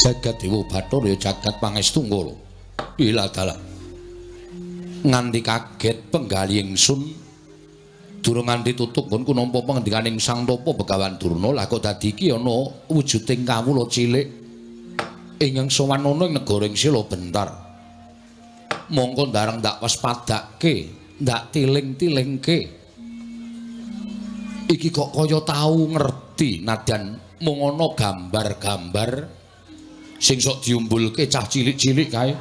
Jagat Dewa Bathara ya jagat pangestu Ngara. Ila dalah. Nganti kaget penggali ingsun durung nganti tutuk nggonku nampa pangendikaning Sang Tapa Begawan Durna, lah kok dadi iki ana wujuding kawula cilik ingkang sowan ana ing negara ing Sela Bentar. Mongko ndareng ndak waspadake, ndak tiling-tilingke. Iki kok kaya tau ngerti nadyan mung ana gambar-gambar sing sok diumbulke cah cilik-cilik kae.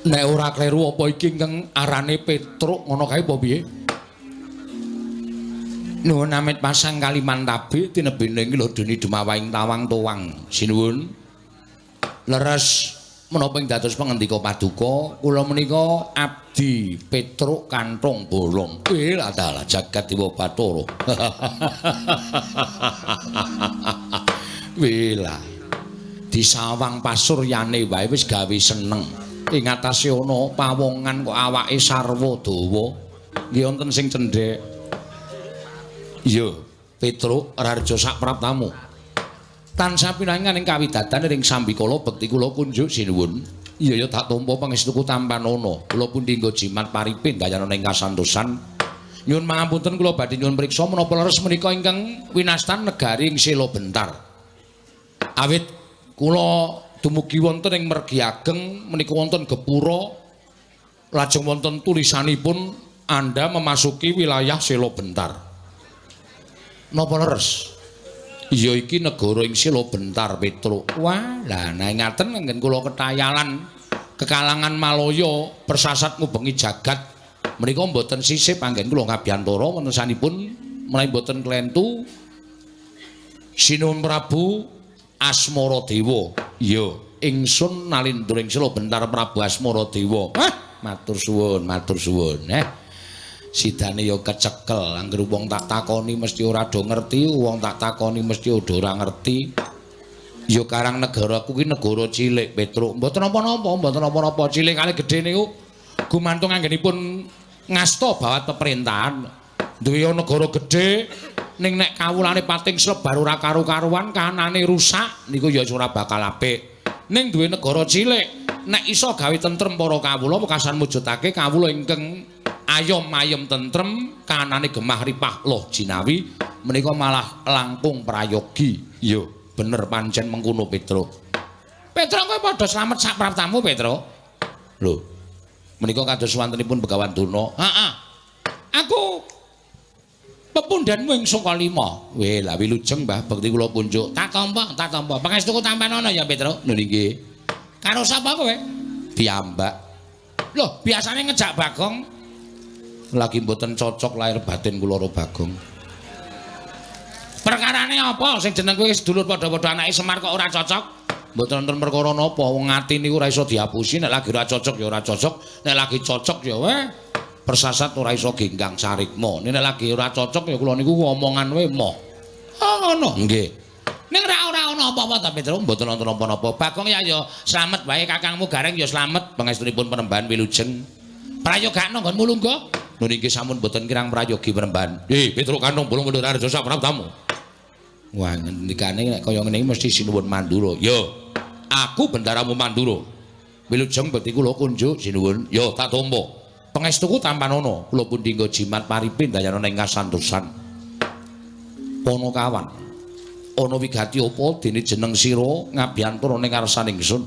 Nek ora kleru apa iki ingkang arane Petruk ngono kae apa piye? Nuwun amit pasang Kalimantabe tinebene ing lodoni dumawaing tawang tuwang. Sinuwun. Leres menapa ing dados pangendika paduka kula menika abdi Petruk Kanthong Bolong. Wih dalah jagat Dewa Bathara. Wih lah. Disawang pasuryane wae wis gawe seneng. Ing atase ana pawongan kok awake sarwa dawa. Nggih wonten sing cendhek. Iya, Petruk Raharja sak praptamu. Tansah pinangan ing kawidadan ring sambikala bekti kula kunjuk sinuwun. Iya ya tak tampa pangestuku tampanana. Kula pundi nggo jimat paripe ndayana ing kasantosan. Nyuwun pangapunten kula badhe nyuwun priksa menapa leres menika ingkang winastan negari ing Sela Bentar. Awit kula dumugi wonten ing mergi ageng menika wonten gepura lajeng wonten tulisanipun Anda memasuki wilayah Sela Bentar. Napa leres? Iya iki negara ing Sela Bentar Petruk. Wah, lah nek ngaten anggen kula ketayalan kekalangan Malaya persasat ngubengi jagat menika mboten sisih panggen kula ngabiyantara wonten sanipun menawi mboten klentu Sinuwun Prabu Asmara Dewa. Iya, ingsun nalindra ing Sela Bentar Prabu Asmara Dewa. Hah, matur suwun, matur suwun. Sidane ya kecekel, anggere wong tak takoni mesti ora do ngerti, wong tak takoni mesti ora ngerti. Ya karang negaraku ki negara cilik, Petruk. Mboten napa-napa, mboten napa-napa. Cilik kali gedhe niku gumantung anggenipun ngasta bawat pemerintahan. Duwe negara gedhe ning nek kawulane pating slebar ora karu-karuan, kahanane rusak niku ya ora bakal apik. Ning duwe negara cilik, nek iso gawe tentrem para kawula wekasan mujudake kawula ingkang ayom-ayem tentrem, kahanane gemah ripah loh jinawi menika malah langkung prayogi. Iya, bener pancen mengkono Petruk. Petruk kowe padha slamet sak praptamu Petruk. Lho, menika kados wontenipun Begawan Durna. Heeh. Aku pepundhenmu ing Sukalima. Weh, lah wilujeng Mbah bekti kula kunjuk. Tak tampa, tak tampa. Pangestuku tampanono ya Petruk. Lho nggih. Karo sapa kowe? Piyambak. Loh, biasane ngejak Bagong. Lagi mboten cocok lahir batin kula karo Bagong. Perkarane apa? Sing jeneng kowe sedulur padha-padha anake Semar kok ora cocok? Mboten wonten perkara napa, wong ati niku ora iso diapusi, nek lagi ora cocok ya ora cocok, nek lagi cocok ya weh persasat ora iso genggang sarikma. Nek lagi ora cocok ya kula niku omongan wae moh. Oh ngono. Nggih. Ning ora ana apa-apa ta Petruk, mboten wonten napa-napa. Bagong ya ya slamet wae, kakangmu Gareng ya slamet pangestunipun Panembahan wilujeng. Prayogakno nggonmu lungguh. Nun inggih sampun mboten kirang prayogi Panembahan. Petruk Kanthong Bolong mundur arja sak praptamu. Wah, ngendikane nek kaya ngene iki mesti sinuwun Mandura. Yo, aku bendaramu Mandura. Wilujeng bekti kula kunjuk sinuwun. Yo, tak tampa. Pangestuku tampanana, kula pundi nggo jimat paripe ndayana ing kasantosan. Panakawan, ana wigati apa dene jeneng sira ngabiyantara ning ngarsane ingsun?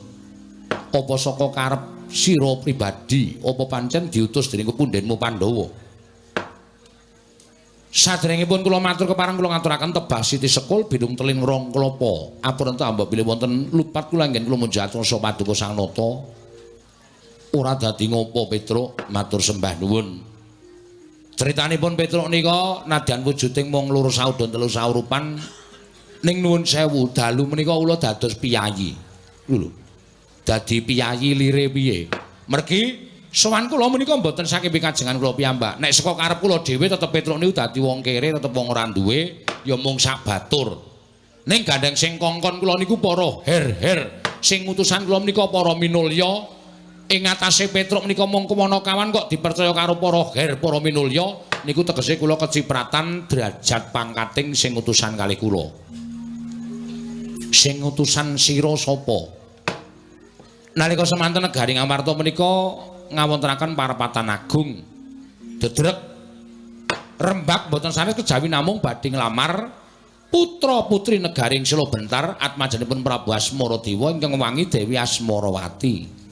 Apa saka karep sira pribadi, apa pancen diutus dening pepundhenmu Pandhawa? Saderengipun kula matur kepareng kula ngaturaken tebah siti sekul bidung teling rong klapa. Apurenta mbok bilih wonten lupat kula anggen kula munjatur rasa paduka Sang Nata. Ora dadi ngopo Petruk, matur sembah nuwun. Critanipun Petruk nika nadyan wujuding mung loro saudon telu saurupan ning nuwun sewu dalu menika kula dados piyayi. Lho. Dadi piyayi lire piye? Mergi sowan kula menika mboten saking pikajengan kula piyambak. Nek saka karep kula dhewe tetep Petruk niku dadi wong kere, tetep wong ora duwe, ya mung sak batur. Ning gandeng sing kongkon kula niku para her-her, sing utusan kula menika para minulya. Ing atase Petruk menika mung kemono kawan kok dipercaya karo para her, para minulya. Niku tegese kula kecipratan derajat pangkating sing utusan kalih kula. Sing utusan sira sapa? Nalika semanten negari Ngamarta menika ngawontenaken parapatan agung. Dedrek rembak mboten sanes kejawi namung badhe nglamar putra-putri negari Sela Bentar atmajanipun Prabu Asmaradewa ingkang ngewangi Dewi Asmarawati.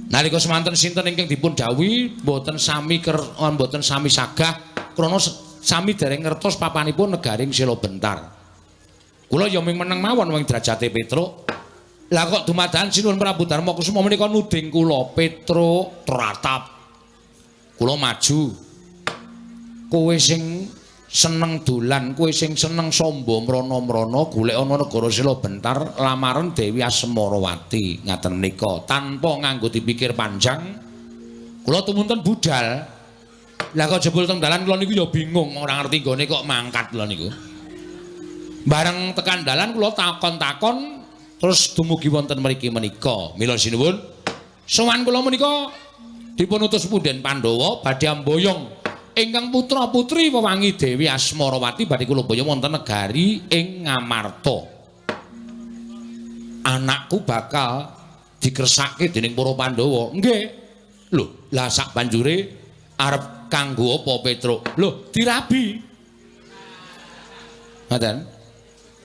Nalika semanten sinten ingkang dipun dhawuhi mboten sami mboten sami sagah krana sami dereng ngertos papanipun negari Sela Bentar. Kula ya ming meneng mawon wong derajate Petruk. Lah kok dumadakan Sinuwun Prabu Darma Kusuma menika nuding kula Petruk tratap. Kula maju. Kowe sing seneng dolan, kowe sing seneng sombo mrana-mrana golek ana negara Sela Bentar lamaran Dewi Asmarawati ngaten menika tanpa nganggo dipikir panjang. Kula tumunten budal. Lah kok jebul teng dalan kula niku ya bingung ora ngerti nggone kok mangkat kula niku. Bareng tekan dalan kula takon-takon terus dumugi wonten mriki menika. Mila sinuwun, sowan kula menika dipun utus punden Pandhawa badhe amboyong ingkang putra-putri wewangi Dewi Asmarawati badhe kula boyong wonten negari ing Ngamarta. Anakku bakal dikresake dening para Pandhawa. Nggih. Lho, lah sak banjure arep kanggo apa Petruk? Lho, dirabi. Ngoten.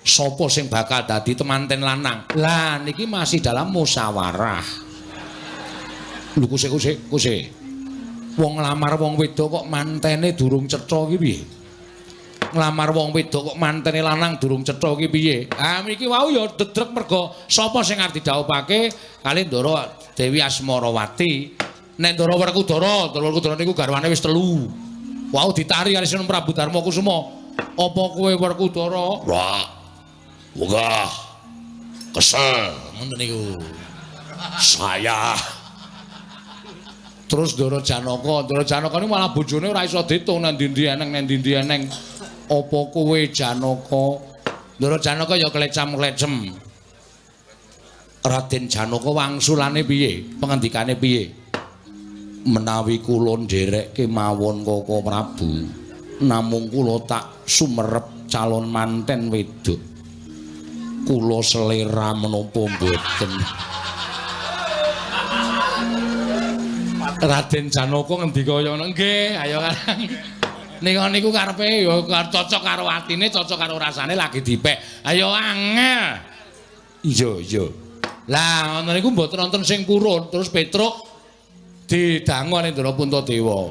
Sapa sing bakal dadi temanten lanang? Lah niki masih dalam musyawarah. Lho kuse kuse kuse. Wong nglamar wong wedok kok mantene durung cetha ki piye? Nglamar wong wedok kok mantene lanang durung cetha ki piye? Ah niki wau ya dedrek merga sapa sing arep didhawuhake kali Ndara Dewi Asmarawati. Nek Ndara Werkudara, Ndara Werkudara niku garwane wis telu. Wau ditari kali Sinuwun Prabu Darma Kusuma. Apa kowe Werkudara? Wah. Wegah. Kesel ngoten niku. Saya. Terus Ndara Janaka, Ndara Janaka niku malah bojone ora iso ditung nang ndi-ndi eneng nang ndi-ndi eneng. Apa kowe Janaka? Ndara Janaka ya klecam-klecem. Raden Janaka wangsulane piye? Pengendikane piye? Menawi kula nderek kemawon Koko Prabu, namung kula tak sumerep calon manten wedok. Kula selera menapa mboten? Raden Janaka ngendika kaya ngono. Nggih, ayo karang. Nika niku karepe ya cocok karo atine, cocok karo rasane lagi dipek. Ayo angel. Iya, iya. Lah ngono niku mboten wonten sing purun, terus Petruk didangu ning Ndara Puntadewa.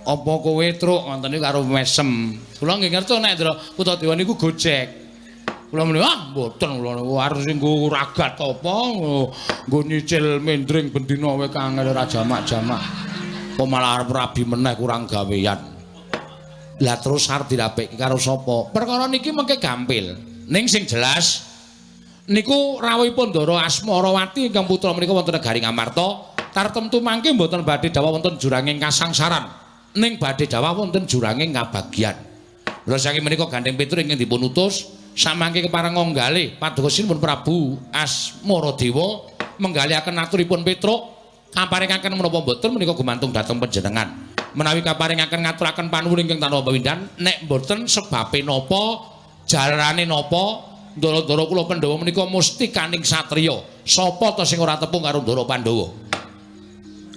Apa kowe Truk ngoten niku karo mesem. Kula nggih ngertos nek Ndara Puntadewa niku gojek. Kula muni ah mboten kula niku arep sing nggo ragat apa nggo nyicil mendring bendina wae kangel ora jamak-jamak. Kok malah arep rabi meneh kurang gawean. Lah terus arep dirabekke karo sapa? Perkara niki mengke gampil. Ning sing jelas niku rawuhipun Ndara Asmarawati ingkang putra menika wonten negari Ngamarta tartemtu mangke mboten badhe dhawah wonten juranging kasangsaran ning badhe dhawah wonten juranging kabagyan. Mula saking menika gandeng Petruk ingkang dipun utus samangke kepareng nggalih paduka Sinuwun Prabu Asmaradewa menggalihaken aturipun Petruk kaparingaken menapa mboten menika gumantung dhateng panjenengan. Menawi kaparingaken ngaturaken panuwun ingkang tanpa pawindan nek mboten sebabe napa jalarane napa ndara-ndara kula Pandhawa menika mustikaning satriya. Sapa ta sing ora tepung karo Ndara Pandhawa?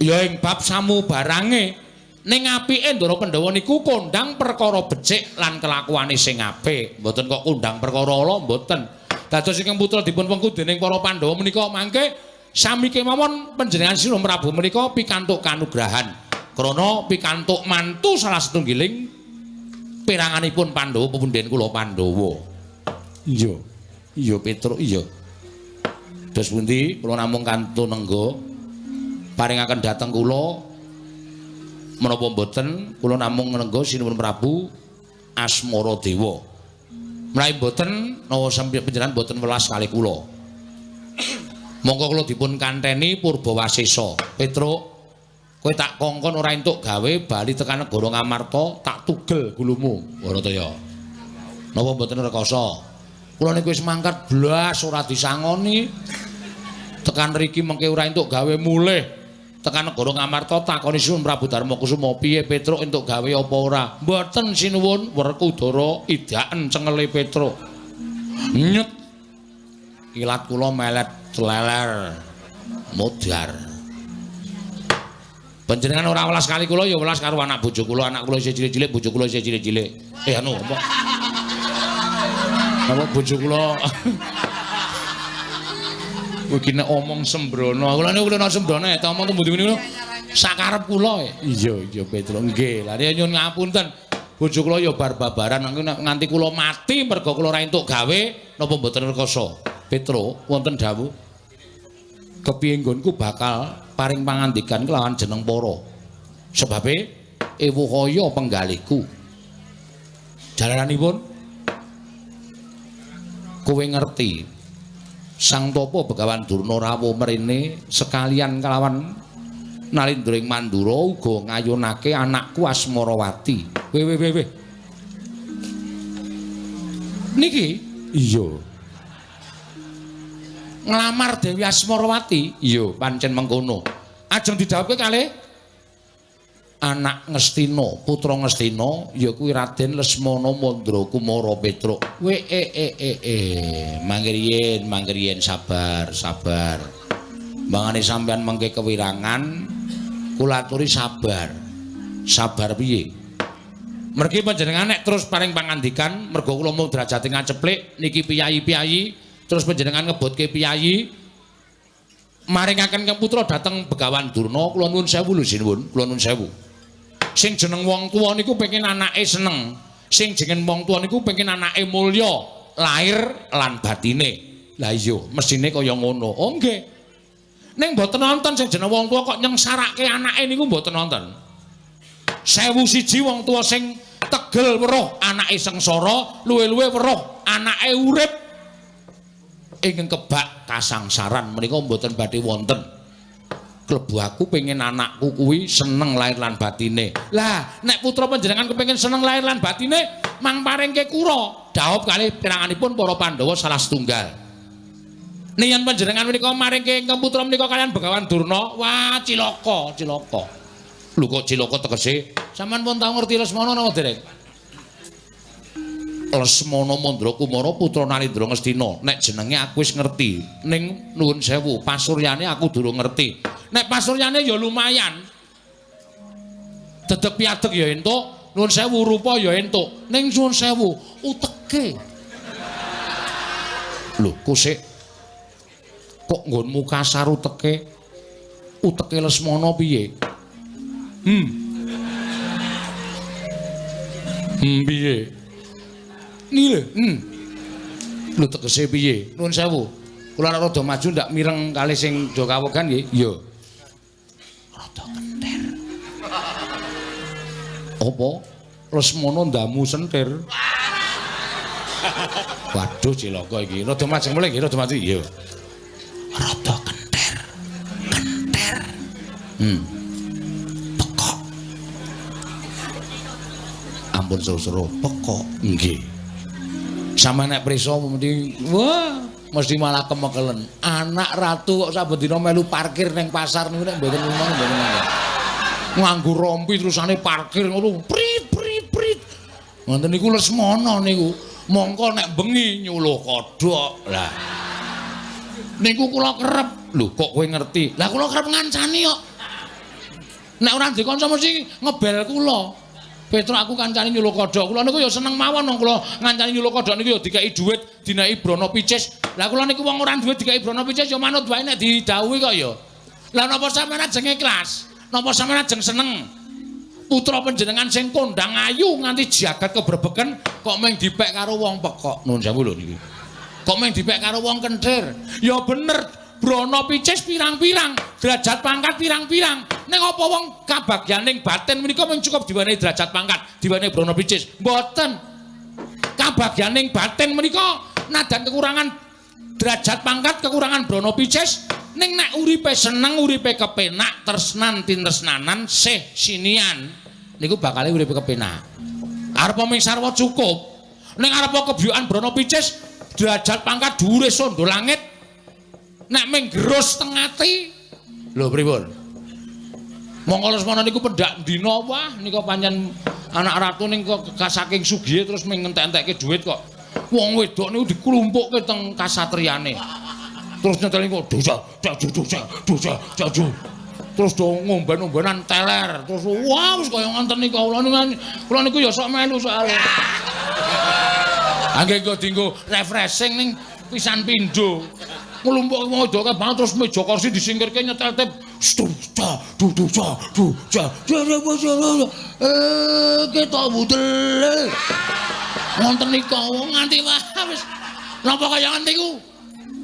Ya ing bab samubarange ning apike Ndara Pandhawa niku kondhang perkara becik lan kelakuane sing apik. Mboten kok kondhang perkara ala mboten. Dados ingkang putra dipun wengku dening para Pandhawa menika mangke sami kemawon panjenengan Sinuwun Prabu menika pikantuk kanugrahan. Krana pikantuk mantu salah setunggiling peranganipun Pandhawa pepundhen kula Pandhawa. Iya. Iya Petruk iya. Dos pundi kula namung kantun nengga paringaken dhateng kula menapa mboten kula namung nengga Sinuwun Prabu Asmaradewa. Menawi mboten napa sampeyan panjenengan mboten welas kalih kula. Monggo kula dipun kanteni Purbawasesa. Petruk, kowe tak kongkon ora entuk gawe bali tekan negara Ngamarta, tak tugel gulumu. Bharataya. Napa mboten rekoso? Kula niku wis mangkat blas ora disangoni. Tekan riki mengke ora entuk gawe mulih. Tekan negara Ngamarta takoni Sinuwun Prabu Darma Kusuma, piye Petruk entuk gawe apa ora? Mboten sinuwun, Werkudara idaken cengele Petruk. Nyet. Ilat kula melet leler. Modar. Panjenengan ora welas kali kula ya welas karo anak bojo kula, anak kula isih cilik-cilik, bojo kula isih cilik-cilik. Anu apa? Apa bojo kula? Kowe iki nek omong sembrono. Kula niku kula sembrono ya, omong tembung niku sakarep kula. Iya, iya Petruk. Nggih. Lah nyuwun ngapunten. Bojo kula ya bar babaran nganti kula mati mergo kula ora entuk gawe napa mboten rekoso. Petruk wonten dawuh. Kepiye nggonku bakal paring pangandikan kelawan jeneng para. Sebabe ewuhaya penggalihku. Jalaranipun kowe ngerti Sang Tapa Begawan Durna rawuh mrene sekalian kelawan Nalindra ing Mandura uga ngayunake anakku Asmarawati. Weh weh weh weh. Niki iya. Nglamar Dewi Asmarawati? Iya, pancen mengkono. Ajeng didhawuhke kalih anak Ngastina, putra Ngastina ya kuwi Raden Lesmana Mandra Kumara Petruk. We e e e e, mangkriyen, mangkriyen sabar, sabar. Mangane sampean mengke kewirangan, kula aturi sabar. Sabar piye? Mergi panjenengan nek terus paring pangandikan, mergo kula mung derajate ngaceplik niki piyayi-piyayi, terus panjenengan ngebotke piyayi maringaken ke putra dhateng Begawan Durna, kula nuwun sewu lho sinuwun, kula nuwun sewu. Sing jeneng wong tuwa niku pengen anake seneng. Sing jeneng wong tuwa niku pengen anake mulya, lahir lan batine. Lah iya, mesthine kaya ngono. Oh nggih. Ning mboten nonton sing jeneng wong tuwa kok nyengsarake anake niku mboten nonton. 1001 wong tuwa sing tegel weruh anake sengsara, luwe-luwe weruh anake urip ingkang kebak kasangsaran menika mboten badhe wonten. Klebu aku pengen anakku kuwi seneng lahir lan batine. Lah, nek putra panjenengan kepengin seneng lahir lan batine, mang paringke kura. Dhaup kalih piranganipun para Pandhawa salah setunggal. Nek yen panjenengan menika maringke ingkang putra menika kalian Begawan Durna, wah cilaka, cilaka. Lho kok cilaka tegese? Sampeyan pun tau ngerti Lesmana napa dereng? Lesmana Mandra Kumara putra Nalindra Ngastina. Nek jenenge aku wis ngerti. Ning nuwun sewu, pasuryane aku durung ngerti. Nek pasuryane ya lumayan. Dedeg piadeg ya entuk, nuwun sewu rupa ya entuk. Ning nuwun sewu, uteke. Lho, kusik kok nggonmu kasar uteke? Uteke Lesmana piye? Piye? Niki lho, Lho tegese piye? Nuwun sewu. Kula nek rada maju ndak mireng kalih sing do kawegan nggih? Iya. Rada kentir. Apa? Lesmana ndamu sentir. Waduh cilaka iki. Rada majeng mulih nggih, rada maju. Iya. Rada kentir. Kentir. Pekok. Ampun seru-seru, pekok. Nggih. Sama nek prisa mesti wah mesti malah kemekelen. Anak ratu kok saben dina melu parkir ning pasar niku nek mboten ngono mboten mangga. Nganggo rompi terusane parkir ngono. Prit prit prit. Ngoten niku Lesmana niku. Mongko nek bengi nyuluh kodhok. Lah. Niku kula kerep. Lho kok kowe ngerti? Lah kula kerep ngancani kok. Nek ora ndek kanca mesti ngebel kula. Petruk aku kancane nyuluh kodhok. Kula niku ya seneng mawon wong kula ngancani nyuluh kodhok niku ya dikeki dhuwit, dineki brana picis. Lah kula niku wong ora duwe dikeki brana picis ya manut wae nek didhawuhi kok ya. Lah napa sampeyan ajeng ikhlas? Napa sampeyan ajeng seneng? Putra panjenengan sing kondang ayu nganti jagat kebrebeken kok mung dipek karo wong pekok. Nuwun sewu lho niki. Kok mung dipek karo wong kenthir. Ya bener, brana picis pirang-pirang, derajat pangkat pirang-pirang. Ning apa wong kabagyaning batin menika mung cukup diwenehi derajat pangkat, diwenehi brana picis? Mboten. Kabagyaning batin menika nadan kekurangan derajat pangkat, kekurangan brana picis, ning nek uripe seneng, uripe kepenak, tresnan tinresnanan, sih sinian, niku bakale uripe kepenak. Arep ming sarwa cukup. Ning arep kebyukan brana picis, derajat pangkat dhuwure sondo langit, nek ming gerus teng ati, lho pripun? Mongko Lesmana niku pendak dina wah nika pancen anak ratu ning kok saking sugihe terus ming ngentek-entekke dhuwit kok. Wong wedok niku diklumpukke teng kasatriyane. Terus nyeteli kok dosa, dosa, dosa, dosa. Terus do ngomben-ombenan teler. Terus wah wis kaya ngoten niku kula niku kula niku ya sok melu soalé. Angge nggo dienggo refreshing ning pisan pindho. Nglumpukke wong wedok banget terus meja kursi disingkirke nyetel tep. Stu ta du du ta du ja. Ketok budel. Wonten nika wong nganti wah wis napa kaya ngoten niku?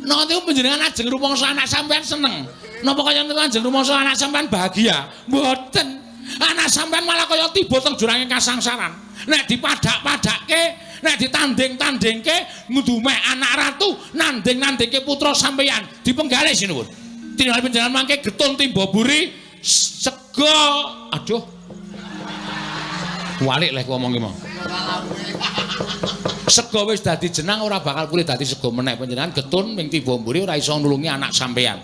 Napa niku panjenengan ajeng rumangsa anak sampean seneng? Napa kaya niku ajeng rumangsa anak sampean bahagia? Mboten. Anak sampean malah kaya tiba teng jurange kasangsaran. Nek dipadak-padake, nek ditanding-tandingke ngdumek anak ratu, nanding-nandingke putra sampeyan, dipenggalih sinuwun. Tindak panjenengan mangke getun timba buri sega. Aduh. Walik leh ku omong ki mau. Sega wis dadi jenang ora bakal pulih dadi sega meneh. Panjenengan getun ming tiba mburi ora iso nulungi anak sampeyan.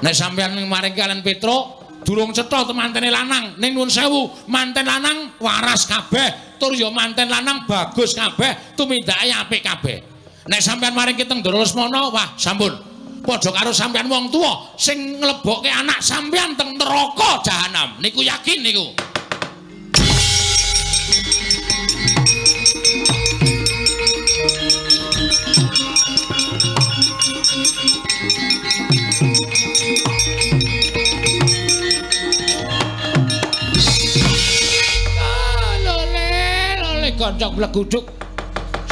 Nek sampeyan maring kalian Petruk durung cetha temantene lanang, ning nuwun sewu, manten lanang waras kabeh, tur ya manten lanang bagus kabeh, tumindake apik kabeh. Nek sampeyan maring kiteng Ndara Lesmana, wah sampun. Padha karo sampeyan wong tuwa sing nglebokke anak sampeyan teng neraka jahanam. Niku yakin niku. Lole lole goncok bleguduk.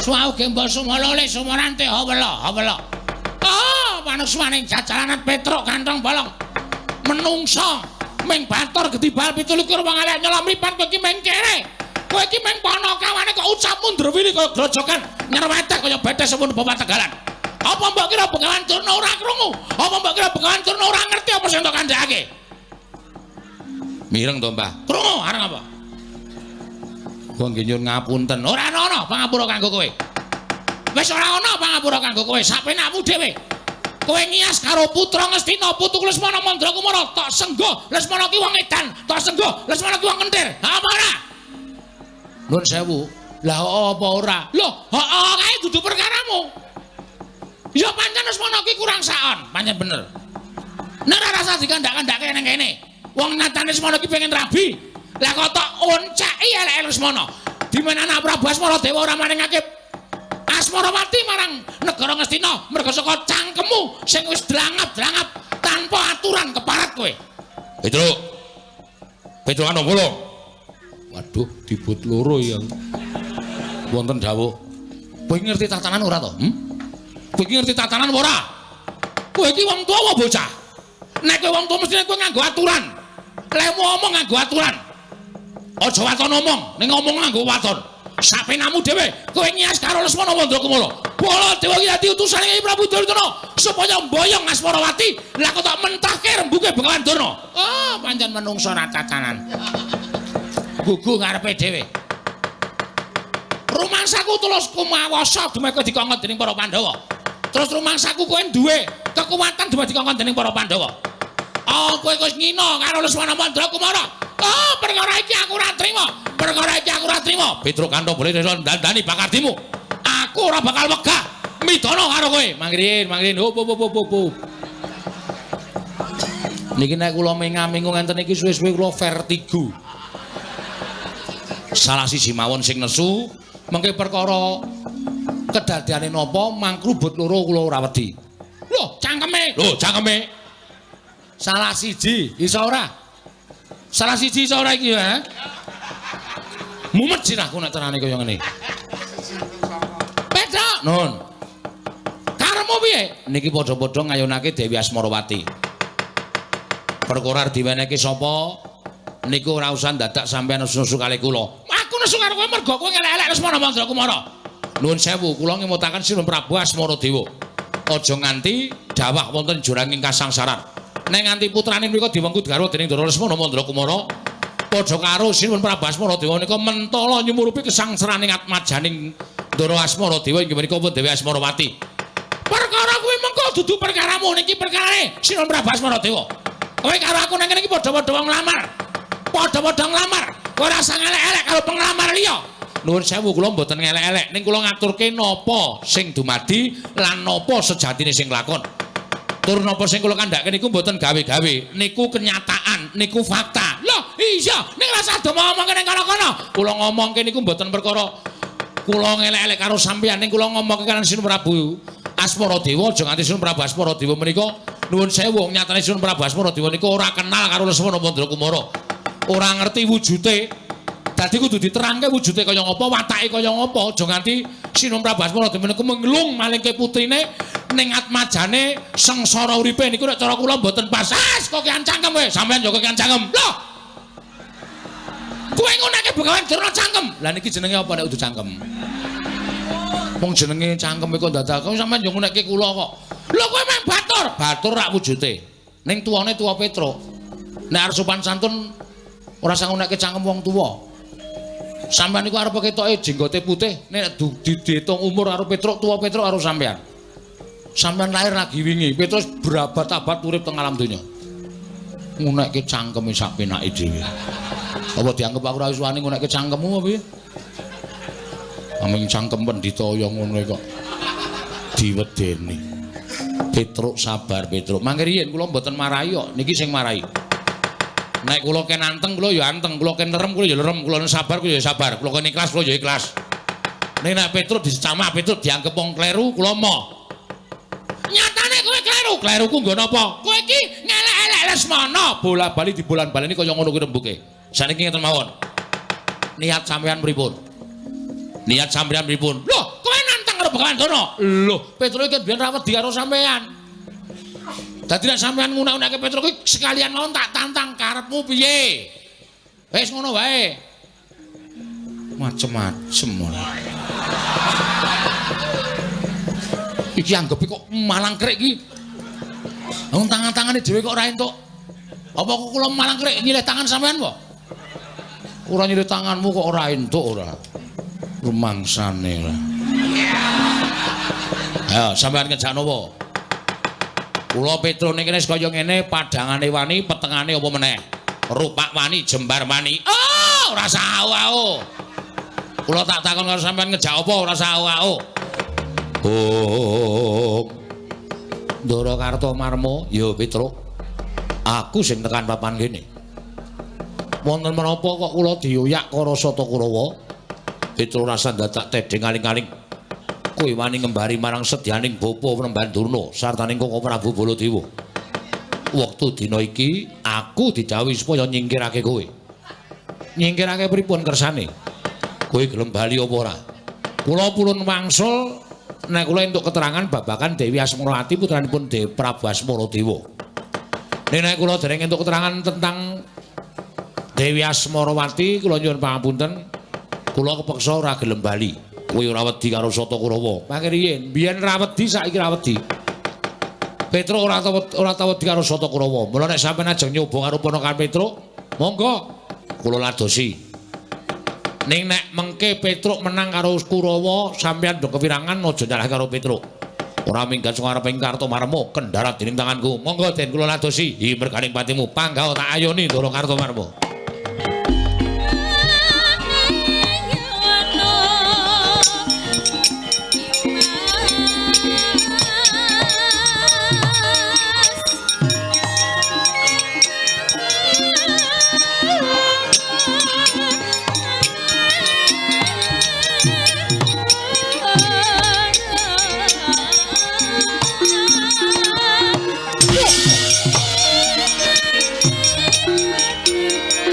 Suwau gembol sumolole sumorante hawela hawela. Ah, manuswaning jajalanan Petruk kantong bolong. Menungso ming batur gedibal 27 wong elek nyolong mripat kowe iki ming kere. Kowe iki ming panakawane kok ucapmu ndrewili kaya grojogan nyerwetek kaya betes sepun bapak Tegalan. Apa mbok kira Begawan Durna ora krungu? Apa mbok kira Begawan Durna ora ngerti apa sing tok kandhakake? Mireng to, Mbah? Krungu areng apa? Wong nggih nyuwun ngapunten. Ora ana pangapura kanggo kowe. Wis ora ana pangapura kanggo kowe, sapenakmu dhewe. Kowe ngias karo putra Ngastina, putuku Lesmana Mandra Kumara, tok senggo Lesmana ki wong edan, tok senggo Lesmana ki wong kentir. Ha apa ora? Nuwun sewu. Lah apa ora? Lho, heeh kae dudu perkaramu. Ya pancen Lesmana ki kurang saon, pancen bener. Nek ora rasa dikandhak-kandhake ning kene. Wong nyatane Lesmana ki pengen rabi. Lah kok tok onceki eleke Lesmana. Dimana anak Prabu Asmara Dewa ora maringake Asmarawati marang negara Ngastina merga saka cangkemmu sing wis drangap-drangap tanpa aturan keparat kowe. Petruk. Petruk ana kula. Waduh, dibut loro ya. Wonten dawuh. Kowe ngerti tatanan ora to? Hm? Kowe ngerti tatanan ora? Kowe iki wong tuwa apa bocah? Nek kowe wong tuwa mestine kowe nganggo aturan. Lemu omong nganggo aturan. Aja waton omong, ning ngomong nganggo waton. Sapenamu dhewe, kowe ngias karo Lesmana Mandra Kumara. Baladewa iki dadi utusane Kyai Prabu Duryudana supaya mboyong Asmarawati. Lah kok tak mentahke rembuke Begawan Durna. Oh, pancen menungso ra tatanan. Gugu ngarepe dhewe. Rumangsaku tulus kumawasa dumeh dikongkon dening para Pandhawa. Terus rumangsaku kowe duwe kekuatan dumeh dikongkon dening para Pandhawa. Oh, kowe wis ngina karo Lesmana Mandra Kumara. Oh, perkara iki aku ora trima. Perkara iki aku ora trima. Petruk kantong boleh dandani bakardimu. Aku ora bakal wegah midana karo kowe. Mangrin, mangrin. Hop hop hop hop. Niki nek kula mengamingu ngenten iki suwe-suwe kula vertigo. Salah siji mawon sing nesu, mengke perkara kedadeane napa mangkrubut loro kula ora wedi. Lho, cangkeme. Lho, cangkeme. Salah siji, iso ora? Salah siji iso ora iki ya? Mumet sirahku nek carane kaya ngene. Petruk, nun. Karepmu piye? Niki padha-padha ngayunake Dewi Asmarawati. Perkara diwenehke sapa? Niku ora usah dadak sampeyan nesu-nesu kalih kula. Aku nesu karo kowe mergo kowe ngelek-elek Lesmana Mandra Kumara. Nuwun sewu, kula ngemutaken Sinuwun Prabu Asmara Dewa. Aja nganti dawah wonten juranging kasangsaran. Nek nganti putrane mriku diwengku garwa dening Ndara Lesmana Mandra Kumara, padha karo Sinuwun Prabu Asmara Dewa nika mentala nyumurupi kesangsaraning atmajaning Ndara Asmara Dewa inggih menika pun Dewi Asmarawati. Perkara kuwi mengko dudu perkaramu, niki perkarane Sinuwun Prabu Asmara Dewa. Kowe karo aku nang kene iki padha-padha wong nglamar. Padha-padha nglamar. Kowe ora usah ngelek-elek karo penglamar liya. Nuwun sewu kula mboten ngelek-elek, ning kula ngaturke napa sing dumadi lan napa sejatine sing lakon. Tur napa sing kula kandhake niku mboten gawe-gawe, niku kenyataan, niku fakta. Lho, iya, ning rasa do ngomongke ning kono-kono. Kula ngomongke niku mboten perkara kula ngelek-elek karo sampeyan, ning kula ngomongke karo Sinun Prabu Asmaradewa, aja nganti Sinun Prabu Asmaradewa menika nuwun sewu nyatane Sinun Prabu Asmaradewa niku ora kenal karo Lesmana Mandrakumara. Ora ngerti wujute. Dadi kudu diterangke wujude kaya ngapa, watake kaya ngapa, aja nganti Sinun Prabu Asmaradewa niku menglung malingke putrine ning atmajane sengsara uripe niku nek cara kula mboten pas. Ah, kok kian cangkem kowe, sampeyan yo kian cangkem. Lho. Kowe ngunake Begawan Durna cangkem. Lah niki jenenge apa nek udu cangkem? Wong jenenge cangkem iku dadak kok sampeyan yo nguneke kula kok. Lho kowe meng batur, batur rak wujute. Ning tuwane tuwa Petruk. Nek arep sopan santun ora usah nguneke cangkem wong tuwa. Sampeyan niku arep ketoke jenggote putih, nek diitung umur karo Petruk, tuwa Petruk karo sampeyan. Sampeyan lahir lagi wingi, Petruk berabad-abad urip teng alam donya. Ngunekke cangkeme sak penake dhewe. Apa dianggep aku ora wis wani ngunekke cangkemmu apa piye? Aming cangkem pendhita ya ngono kok diwedeni. Petruk sabar Petruk. Mangke riyin kula mboten marahi kok, niki sing marahi. Nek kula ken anteng kula ya anteng, kula ken lerem kula ya lerem, kula sabar kula ya sabar, kula ken ikhlas kula ya ikhlas. Nek nek Petruk dicamak Petruk dianggep wong kleru kula moh. Nyatane kowe kleru, kleruku nggo napa? Kowe iki ngelek-elek Lesmana, bola-bali dibolan-baleni kaya ngono kuwi rembuke. Saniki ngeten mawon. Niat sampean pripun? Niat sampean pripun? Lho, kowe nantang karo Begawan Durna. Lho, Petruk iki biyen ra wedi karo sampean. Dadi nek sampean ngunak-unake Petruk kuwi sekalian mawon tak tantang karepmu piye? Wis ngono wae. Macem-macem ora. Iki anggepe kok malangkrik iki. Wong tangan-tangane dhewe kok ora entuk. Apa kok kula malangkrik nyilih tangan sampean apa? Ora nyilih tanganmu kok ora entuk ora. Rumangsane ora. Ayo sampean ngejak napa? Kula Petruk niki wis kaya ngene, padhangane wani, petengane apa meneh? Rupak wani, jembar wani. Oh, ora sau-au. Kula tak takon karo sampean ngejak apa ora sau-au. Oh. Ndara Kartomarma, ya Petruk. Aku sing tekan papan kene. Wonten menapa kok kula dioyak karo Sata Kurawa? Petruk rasa dadak tedheng aling-aling. Kowe wani ngembari marang sedyaning bapa Premban Durna sartaning Koko Prabu Baladewa. Wektu dina iki aku didhawuhi supaya nyingkirake kowe. Nyingkirake pripun kersane? Kowe gelem bali apa ora? Kula purun wangsul nek kula entuk keterangan babagan Dewi Asmarawati putranipun Dewi Prabu Asmaradewa. Nek kula dereng entuk keterangan tentang Dewi Asmarawati, kula nyuwun pangapunten, kula kepeksa ora gelem bali. Kowe ora wedi karo Sata Kurawa. Mangke riyin, biyen ra wedi saiki ra wedi. Petruk ora tau wedi karo Sata Kurawa. Mula nek sampeyan ajeng nyoba karo ponakan Petruk, monggo kula ladosi. Ning nek mengke Petruk menang karo Kurawa, sampeyan do kepirangan aja nyalah karo Petruk. Ora minggat sing arep ing Kartomarma kendharat dening tanganku. Monggo den kula ladosi. Hi merganing patimu panggah tak ayoni Ndara Kartomarma. Yeah.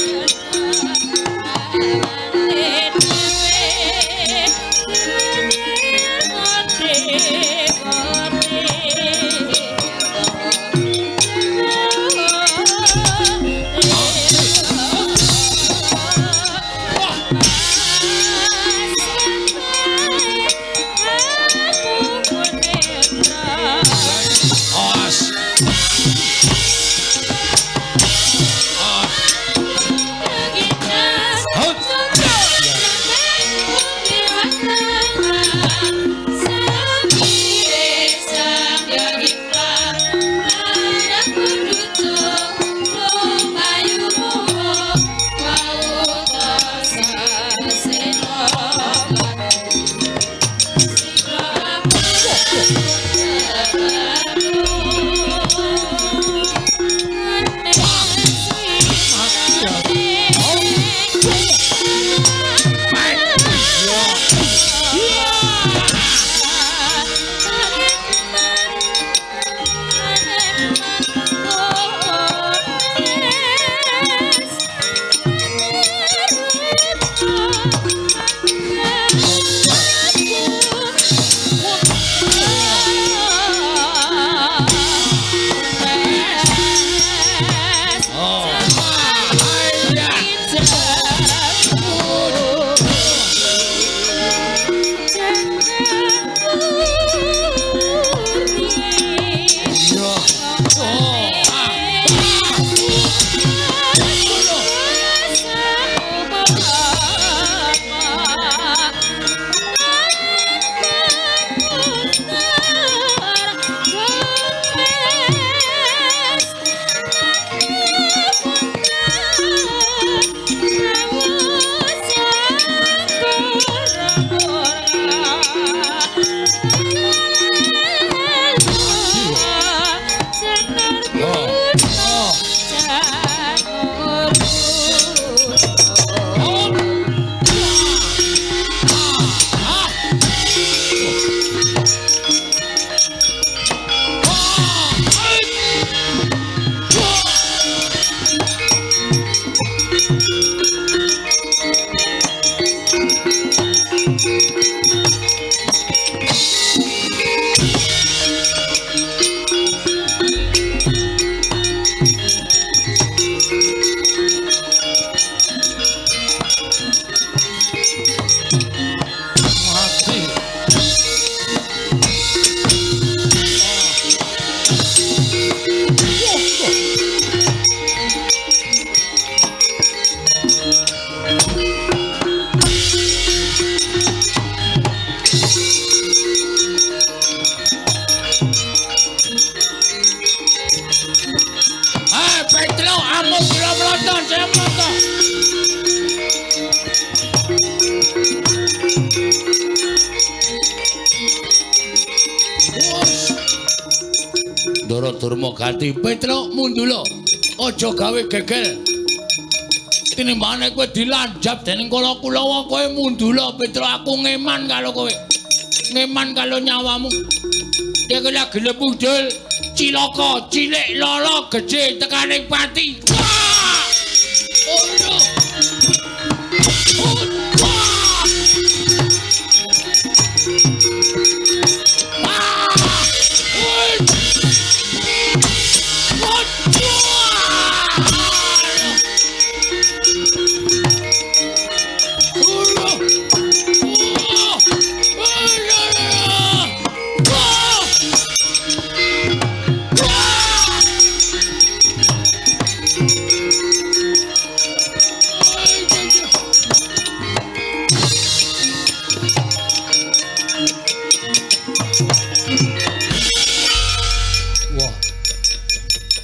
Ndara Durmagati, Petruk mundula, aja gawe gegel. Tinimbangane kowe dilanjap dening Kala Kulawa, kowe mundula Petruk, aku ngeman karo kowe. Ngeman karo nyawamu. Nek lagi gelem mundul, cilaka, cilik lala gedhe tekaning pati. Wah! Oh no. Oh, wah! Ah! Oi! Oh, wah.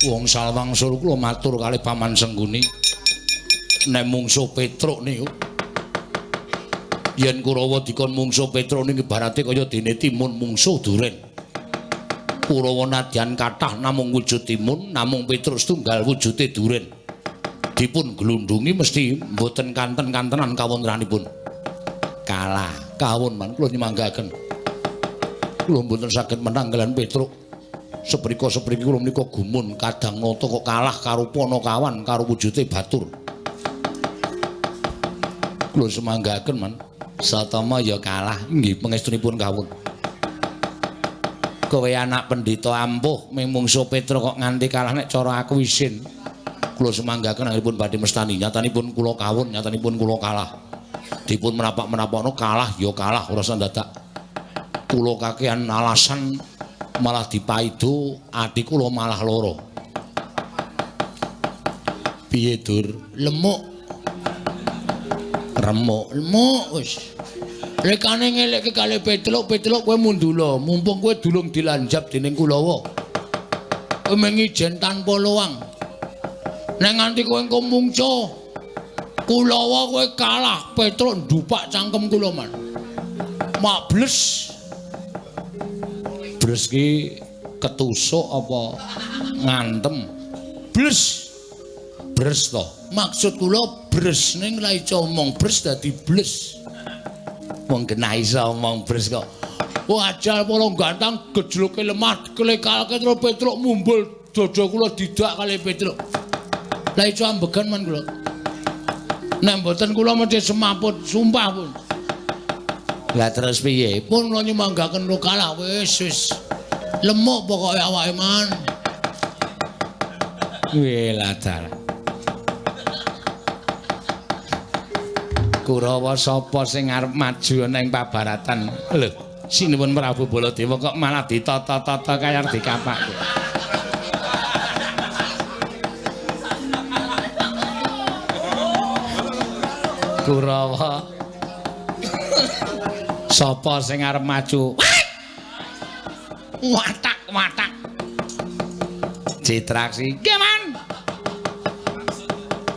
Wong Salwangsul kula matur kalih Paman Sengguni. Nek mungsuh Petruk niku yen Kurawa dikon mungsuh Petruk niku ibarate kaya dene timun mungsuh duren. Kurawa nadyan kathah namung wujud timun, namung Petruk setunggal wujude duren. Dipun glundungi mesti mboten kanten-kantenan kawontenanipun. Kalah kawon man kula nyemanggaken. Kula mboten saged menang kaliyan Petruk. Seprika-sepriki kula menika gumun kadang nata kok kalah karo Panakawan karo wujude batur. Kula semanggaken man. Satama ya kalah nggih pangestunipun kawon. Kowe anak pendhita ampuh ming mungsuh Petruk kok nganti kalah nek cara aku isin. Kula semanggaken anggenipun badhe mestani nyatanipun kula kawon, nyatanipun kula kalah. Dipun menapak-menapakno kalah ya kalah ora usah dadak. Kula kakean alasan malah dipaido ati kula malah lara. Piye Dur? Lemuk. Remuk, lemuk wis. Lekane ngelekke kalih Petruk, Petruk kowe mundula, mumpung kowe durung dilanjap dening Kulawa. Kowe mengijen tanpa luang. Nek nganti kowe engko mungco Kulawa kowe kalah, Petruk ndupak cangkem kula man. Mak bles. Bles ki ketusuk apa ngantem? Bles. Bres to. Maksud kula bres ning ra iso omong bres dadi bles. Wong genah iso omong bres kok. Wah ajal para gantang gejloke lemah klekalke terus Petruk mumbul dada kula didak kalih Petruk. Lah iso ambegan man kula. Nek mboten kula mesti semaput sumpah pun. Lah terus piye? Pun kula nyemanggaken kula kalah wis wis. Lemuk pokoke awake man. Weh ladar. Kurawa sapa sing arep maju ana ing pabaratan? Lho, sinuwun Prabu Baladewa kok malah ditata-tata kaya arep dikapake. Kurawa sapa sing arep maju? Watak, watak. Citraksi. Nggih, Man.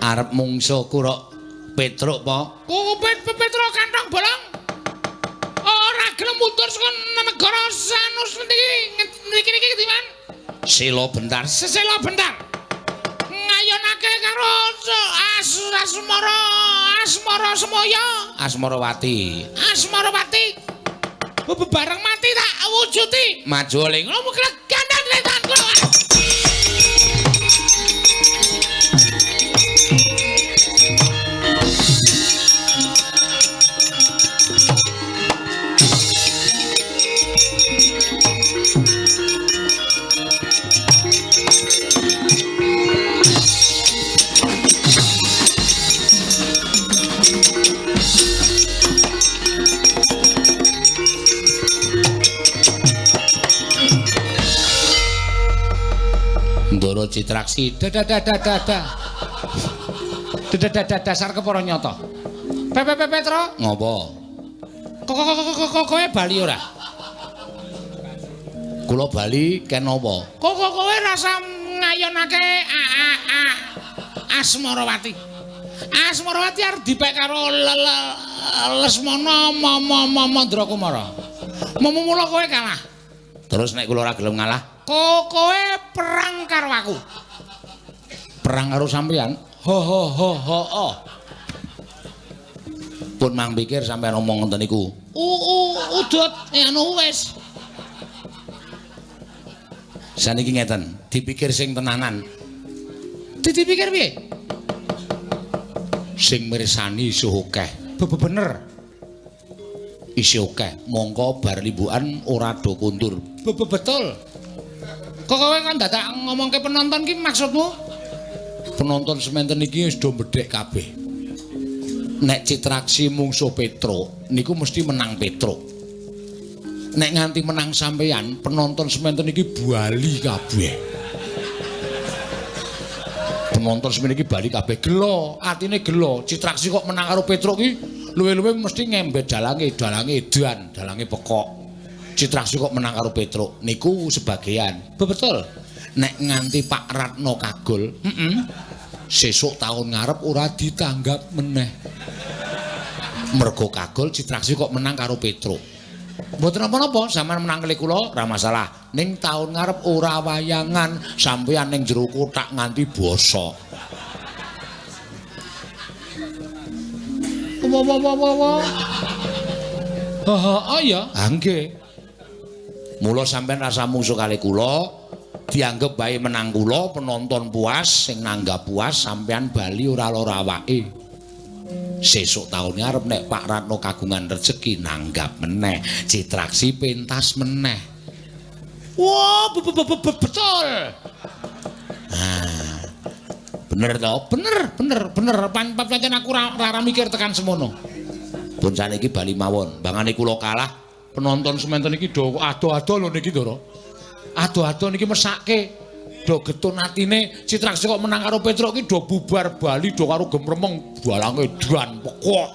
Arep mungsuh Kura Petruk po? Petruk kantong bolong. Ora gelem mundur saka negara Sanus niki niki niki, Man. Sela bentar, sela bentar. Ngayonake karo Asmara, Asmara Semaya, Asmarawati. Asmarawati. Bebareng mati tak wujuti. Maju oleh ngono gandang tangan kula. Ndara Citraksi dadadadadada. Dadadadada dasar kepara nyata. Pepe Petro. Ngopo? Kok kowe bali ora? Kula bali ken napa? Kok kowe rasa ngayonake Asmarawati. Asmarawati arep dipek karo Lesmana Mandrakumara. Mula kowe kalah. Terus nek kula ora gelem ngalah, kowe perang karo aku. Perang karo sampeyan? Ho ho ho ho ho. Pun mang pikir sampeyan omong ngoten niku. Udut anu wis. Saniki ngeten, dipikir sing tenanan. Dipikir piye? Sing mirsani isih akeh. Bener. Isih akeh. Mongko bar limbukan ora do kondur. Betul. Kok kowe kan dadak ngomongke penonton ki maksudmu? Penonton sementen iki wis do mbedhek kabeh. Nek Citraksi mungsuh Petruk niku mesti menang Petruk. Nek nganti menang sampeyan, penonton sementen iki bali kabeh. Penonton semene iki bali kabeh gelo, atine gelo. Citraksi kok menang karo Petruk ki luwe-luwe mesti ngembet dalange, dalange edan, dalange pekok. Citraksi kok menang karo Petruk niku sebagian. Betul. Nek nganti Pak Ratno kagol, sesuk taun ngarep ora ditanggap meneh. Mergo kagol Citraksi kok menang karo Petruk. Mboten napa-napa, sampeyan menang kali kula ora masalah. Ning taun ngarep ora wayangan, sampeyan ning jero kothak nganti bosok. Wa wa wa wa wa. Ha ya, ha nggih. Mula sampeyan rasa mungsuh kali kula, dianggep bae menang kula, penonton puas, sing nanggap puas, sampeyan bali ora lara awake. Sesuk taun ngarep nek Pak Ratno kagungan rejeki nanggap meneh, Citraksi pentas meneh. Wah, betul. Nah, bener to? Bener, bener, bener. Pancen aku ora mikir tekan semono. Pun saniki bali mawon. Bangane kula kalah, penonton sementen iki do ado-ado lho niki, Ndara. Ado-ado niki mesake. Do getun atine Citraksi kok menang karo Petruk ki do bubar bali do karo gemremeng balange dan pekok.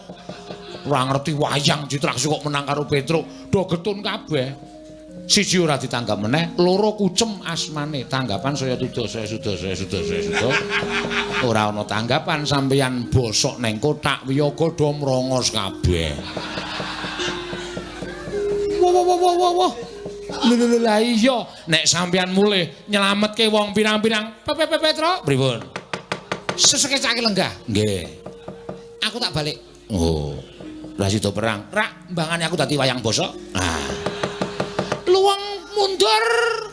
Ora ngerti wayang Citraksi kok menang karo Petruk, do getun kabeh. Siji ora ditanggap meneh, loro kucem asmane, tanggapan saya suda, saya suda, saya suda, saya suda. Ora ana tanggapan sampeyan bosok neng kothak wiyaga do mrongos kabeh. Wah wah wah wah wah. Lho lha iya, nek sampeyan mulih nyelametke wong pirang-pirang. Petruk, pripun? Sesekecake lenggah. Nggih. Aku tak balik. Oh. Lah sida perang. Rak, mbangane aku dadi wayang bosok. Ah. Luwung mundur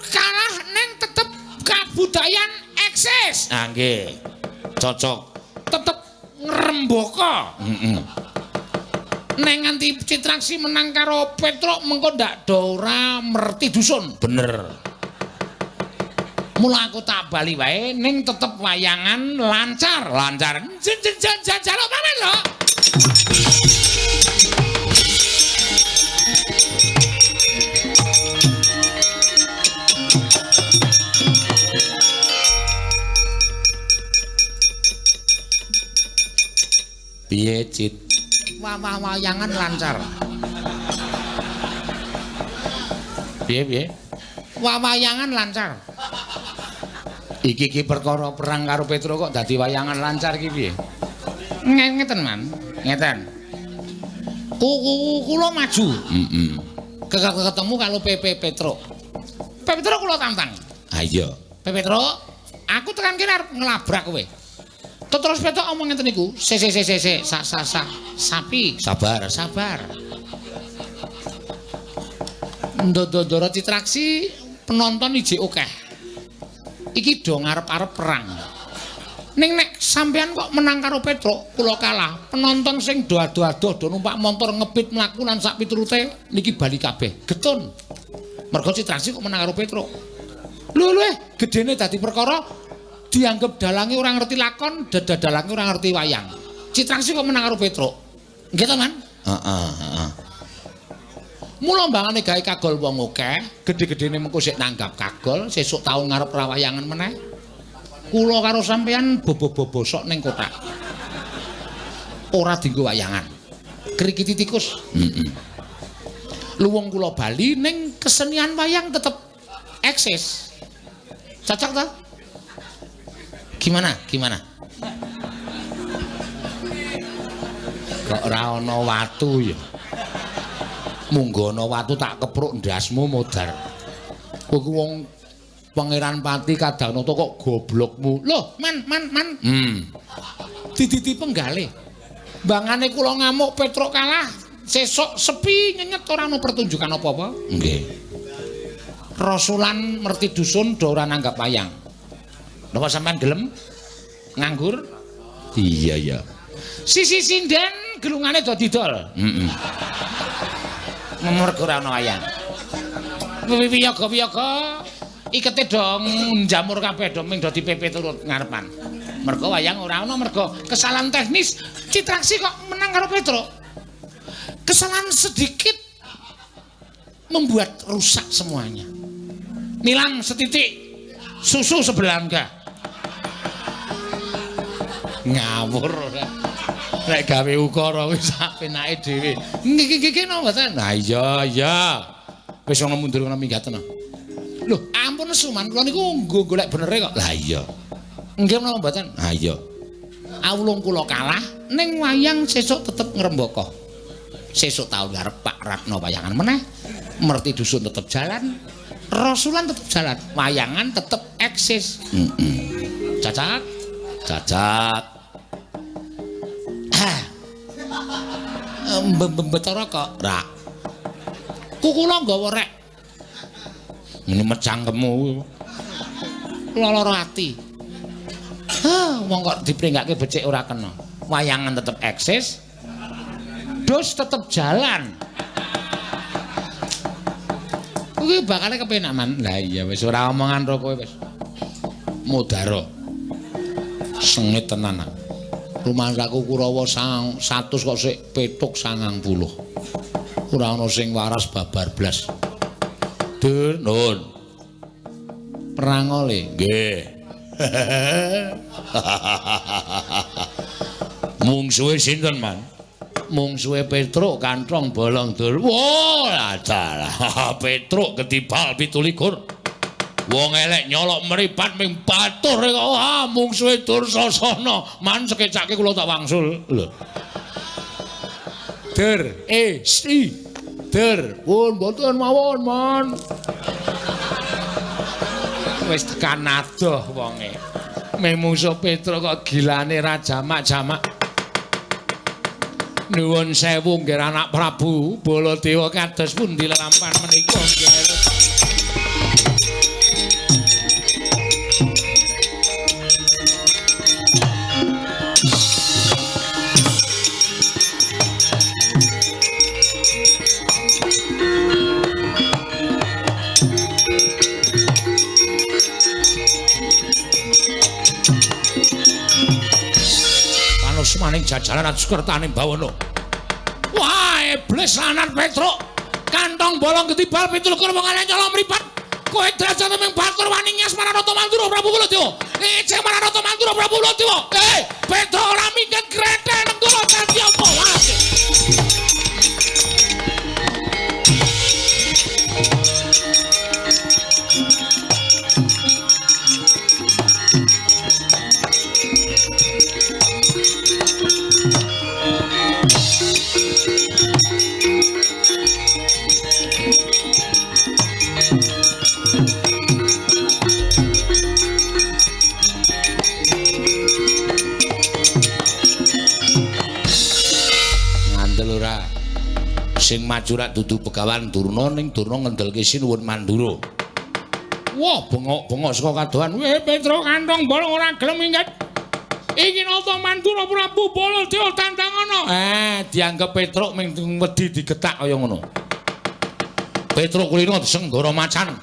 kalah ning tetep kabudayan eksis. Ah nggih. Cocok. Tetep ngrembaka. Heeh. Neng nganti Citraksi menang karo Petruk mengko ndak do ora merti dusun. Bener. Mula aku tak bali wae ning tetep wayangan lancar, lancar. Jaluk pamit lho. Piye Cit? Wayangan lancar. Piye piye? Wayangan lancar. Iki iki perkara perang karo Petruk kok dadi wayangan lancar iki piye? Ngeten, Man. Ngeten. Kula maju. Heeh. Ketemu karo PP Petruk. Petruk kula tantang. Ha iya. Petruk, aku tekan kene arep nglabrak kowe. Terus Petruk omong ngeten niku, se se se se se sa sa sa sapi, sabar, sabar. Ndoro Citraksi penonton ijik akeh. Iki do ngarep-arep perang. Ning nek sampean kok menang karo Petruk, kula kalah. Penonton sing do ado-ado do numpak montor ngepit mlaku lan sak piturute niki bali kabeh. Getun. Mergo Citraksi kok menang karo Petruk. Lho lho, gedene dadi perkara dianggep dalange ora ngerti lakon, dalange ora ngerti wayang. Citraksi kok menang karo Petruk. Nggih to, Man? Heeh, heeh. Mula mbangane gawe kagol wong akeh, gedhe-gedhene mengko sik nanggap kagol, sesuk taun ngarep ra wayangan meneh. Kula karo sampeyan bobo-bobo sok ning kothak. Ora dienggo wayangan. Krikiti tikus. Heeh. Luwung kula bali ning kesenian wayang tetep eksis. Cocok ta? Gimana? Gimana? Kok ora ana watu ya? Munggo ana watu tak kepruk ndasmu modar. Kowe ku wong Pangeran Pati Kadanata kok goblokmu. Loh, man. Dididi penggalih. Bangane kula ngamuk Petruk kalah, sesuk sepi nyenyet ora ana pertunjukan apa-apa. Nggih. Rasulan merti dusun do ora nanggap wayang. Napa sampean gelem nganggur? Iya, iya. Sisi sinden gelungane do didol. Heeh. Mergo ora ana wayang. Wiyaga-wiyaga ikete do njamur kabeh do ming do dipepe turut ngarepan. Mergo wayang ora ana mergo kesalahan teknis Citraksi kok menang karo Petruk. Kesalahan sedikit membuat rusak semuanya. Nilam setitik, susu sebelangga. Ngawur ora. Nek gawe ukara wis sak penake dhewe. Nggih nggih napa mboten? Nah iya iya. Wis ana mundur ana minggaten. Lho, ampun nesu man, kula niku nggo golek benere kok. Lah iya. Nggih menapa mboten? Ha iya. Awulung kula kalah ning wayang sesuk tetep ngrembaka. Sesuk taun ngarep Pak Ratno wayangan meneh. Merti dusun tetep jalan, Rasulan tetep jalan, wayangan tetep eksis. Heeh. Cacat. Cacat. Mbetara kok. Ra. Kukula nggawa rek. Ngene cangkemmu. Lara ati. Hah, wong kok dipringgake becik ora kena. Wayangan tetep eksis. Dus tetep jalan. Kuwi bakale kepenak man. Lah iya wis ora omongan ro kowe wis. Mudara. Sengit tenan. Rumangsaku Kurawa 100 kok sik petuk 90. Ora ana sing waras babar blas. Dur, nun. Perang oleh. Nggih. Mungsuhe sinten, Man? Mungsuhe Petruk kantong bolong dur. Wah, dalah. Petruk ketibal 27. Wong elek nyolok mripat ming batur kok. Wah, mungsuhe Dursasana. Man sekecake kula tak wangsul. Lho. Dur, si. Dur, pun mboten mawon, Man. Wis tekan adoh wonge. Mung mungsuh Petruk kok gilane ra jamak-jamak. Nuwun sewu nggih anak Prabu Baladewa kados pundi lelampahan menika nggih. Maning jajaran Sukertane Bawana. Wah, iblis lanang Petruk. Kantong bolong ketibal 27 wong elek nyolong mripat. Kowe derajate ming batur wani nyas marang Rata Mandura Prabu Baladewa. Ece marang Rata Mandura Prabu Baladewa. Petruk ora minggat grethek nenggala dadi apa wae. Sing maju rak dudu Begawan Durna ning Durna ngendelke Sinuwun Mandura. Wah, bengok-bengok saka kadohan. Weh, Petruk kantong bolong ora gelem minggat. Iki nata Mandura Prabu Baladewa tandangana. Dianggep Petruk ming wedi digetak kaya ngono. Petruk kulino disenggara macan.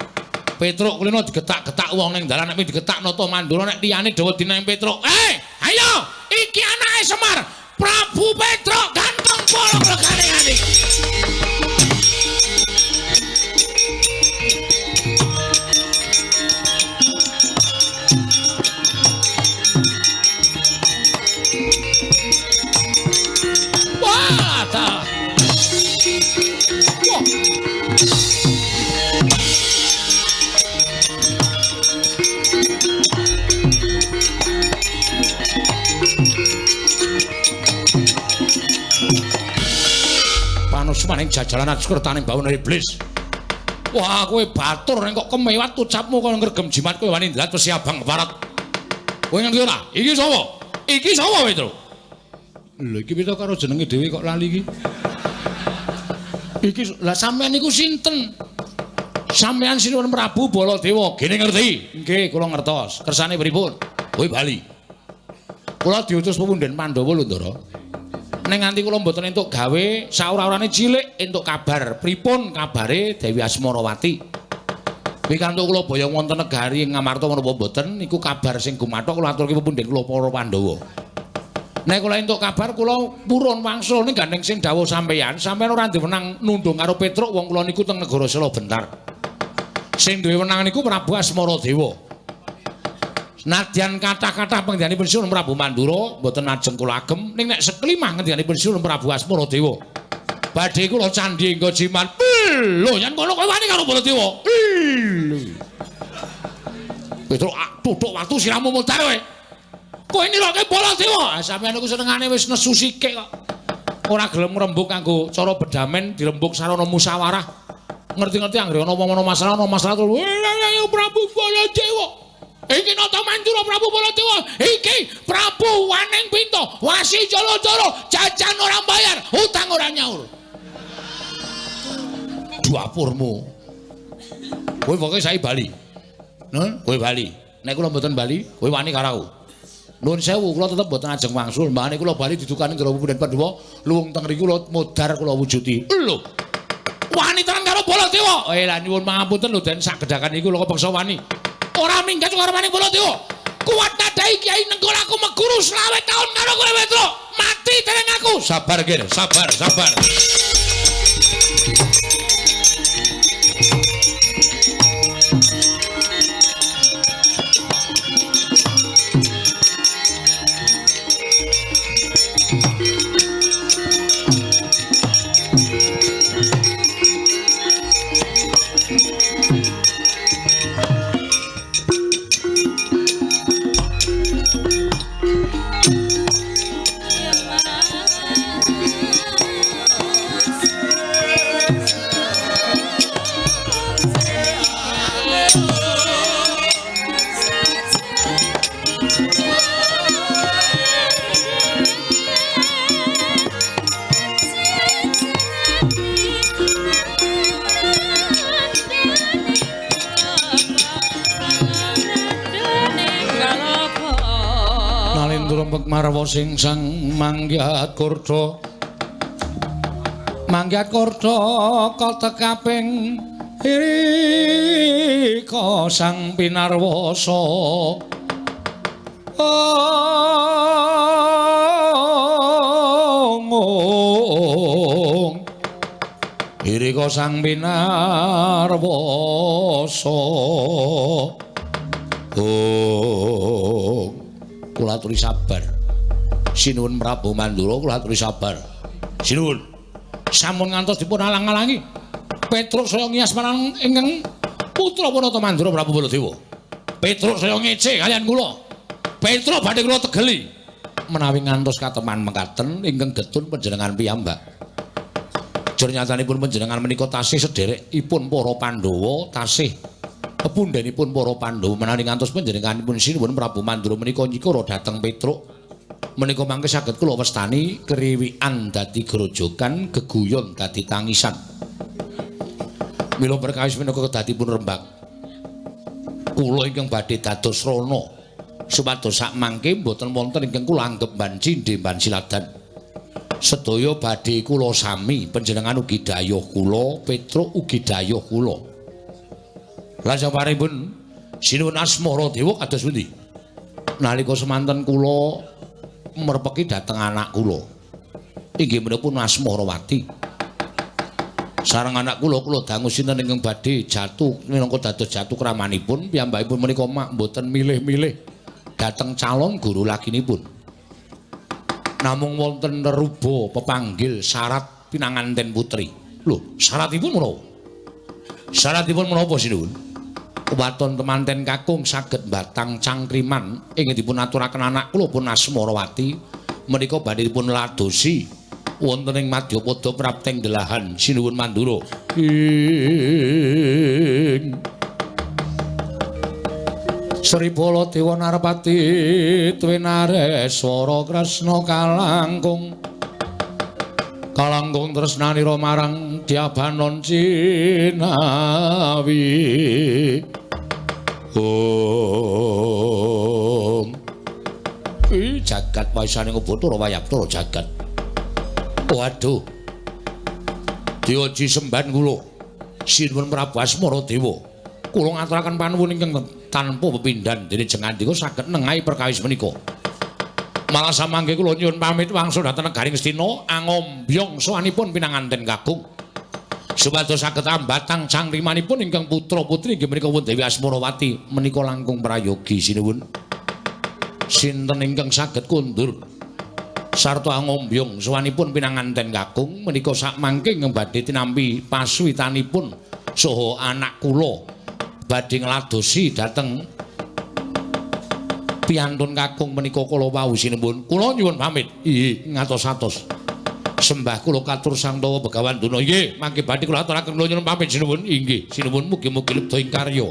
Petruk kulino digetak-getak wong ning dalan nek digetak nata Mandura nek liyane do wedi nang Petruk. Ayo, iki anake Semar. Prabu Petruk kantong bolong regane-gane. Wah, ta. Wah. Panusmaning jajaran Sukertane Bawana iblis. Wah, kowe batur nek kok kemewat ucapmu kaya ngregem jimat kowe wani ndrat wesi abang keparat. Kowe ngerti ora? Iki sapa? Iki sapa, Petro? Lho iki Petro karo jenenge dhewe kok lali iki. Iki lah sampean niku sinten? Sampean Sinuwun Prabu Baladewa. Gene ngerti? Nggih, kula ngertos. Kersane pripun? Kowe bali. Kula diutus pepunden Pandhawa lho, Ndara. Ning nganti kula mboten entuk gawe saura-urane cilik entuk kabar pripun kabare Dewi Asmarawati. Pikantuk kula boyong wonten negari Ngamarta menapa mboten niku kabar sing gumathok kula aturke pepunden kula para Pandhawa. Nek kula entuk kabar kula purun wangsul ning gandeng sing dawuh sampeyan, sampeyan ora duwe wenang nundung karo Petruk wong kula niku teng negara Sela Bentar. Sing duwe wenang niku Prabu Asmaradewa. Nadyan kathah-kathah panjenenganipun Sinuwun Prabu Mandura mboten ajeng kula agem ning nek seklimah ngendikanipun Sinuwun Prabu Asmaradewa badhe kula candhi engga jimat. Lho yen kono kowe wani karo Baladewa. Petruk tuthuk watu siramu mudhar kowe. Kowe niroke Baladewa. Ah sampeyan niku senengane wis nesu sikik kok. Ora gelem ngrembug kanggo cara bedamen dirembug sarana musyawarah. Ngerti-ngerti anggere ana wong ana masalah terus Prabu Baladewa. Iki Nata Mandura Prabu Baladewa, iki Prabu Waning Pinto, Wasi Jaladara, jajan ora bayar, utang ora nyaur. Dapurmu. Kowe pokoke saiki bali. Nun, kowe bali. Nek kula mboten bali, kowe wani karo aku. Nuwun sewu, kula tetep mboten ajeng wangsul. Mbahane kula bali didukani Ndara Punden Pandhawa, luwung teng mriku kula modar kula wujudi. Lho. Wani tenan karo Baladewa. Eh lah nyuwun pangapunten lho Den sak gedhakan iku kula kepeksa wani. Ora minggat karo maning Baladewa. Kuat nadai Kiai Nenggol aku meguru 25 taun karo kowe Petruk. Mati dereng aku. Sabar Gir, sabar, sabar. Marwa sing sang manggihat kurda manggihat kurda katekaping irika sang pinarwasa ong irika sang pinarwasa ong kula aturi sabar. Sinuwun Prabu Mandura kula aturi sabar. Sinuwun sampun ngantos dipun alang-alangi. Petruk saya ngiyas marang ingkang putra Punata Mandura Prabu Baladewa. Petruk saya ngece kalian kula. Petruk badhe kula tegeli menawi ngantos kateman mekaten ingkang getun panjenengan piyambak. Jernyatanipun panjenengan menika tasih sederekipun para Pandhawa, tasih pepundhenipun para Pandhawa menawi ngantos panjenenganipun Sinuwun Prabu Mandura menika nyikara dhateng Petruk menika mangke saged kula wastani kriwikan dadi grojogan, geguyon dadi tangisan. Mila perkawis menika kedadipun rembag kula ingkang badhe dados rana supados sak mangke mboten wonten ingkang kula anggep ban cindhe ban siladan. Sedaya badhe kula sami panjenengan ugi dayuh kula, Petruk ugi dayuh kula. Lan saparipun Sinuwun Asmara Dewa kados pundi? Nalika semanten kula merpeki dhateng anak kula. Inggih menika pun Asmarawati. Sareng anak kula kula dangu sinten ingkang badhe jatuh minangka dados jatuh kramanipun piyambakipun menika mak mboten milih-milih dhateng calon guru laginipun. Namung wonten neruba pepanggil syarat pinanganten putri. Lho, syaratipun menapa? Syaratipun menapa Sinuwun? Waton temanten kakung saged batang cangkriman ing dipun aturaken anak kula pun Asmarawati menika badhe dipun ladosi Wonten ing Madyapada prapteng delahan sinuwun Mandura. Ing Sri Baladewa Narpati Twinareswara Kresna kalangkung kalangkung tresnanira marang Dyabanon Cinawi. Om I jagat waisane Bathara Wayabtara jagat. Waduh. Dioji semban kula. Sinuwun Prabu Asmara Dewa. Kula ngaturaken panuwun ingkang tanpa pepindhan dene jengandika saged nengahi perkawis menika. Malah samangke kula nyuwun pamit wangsul dhateng negaring Ngastina angombyong sowanipun pinanganten kakung. Supados saged ambatang cangkrimanipun ingkang putra-putri inggih menika Dewi Asmarawati menika langkung prayogi sinuwun. Sinten ingkang saged kondur sarta angombyong sowanipun pinanganten kakung menika sakmangke ingkang badhe tinampi pasuwitanipun saha anak kula badhe ngladosi dhateng piyantun kakung menika kala wau sinuwun. Kula nyuwun pamit. Inggih ngatos-atos. Sembah kula katur Sang Tawa Begawan Duna. Nggih, mangke badhe kula aturaken kula nyuwun pamit sinuwun. Inggih, sinuwun mugi-mugi luput ing karya.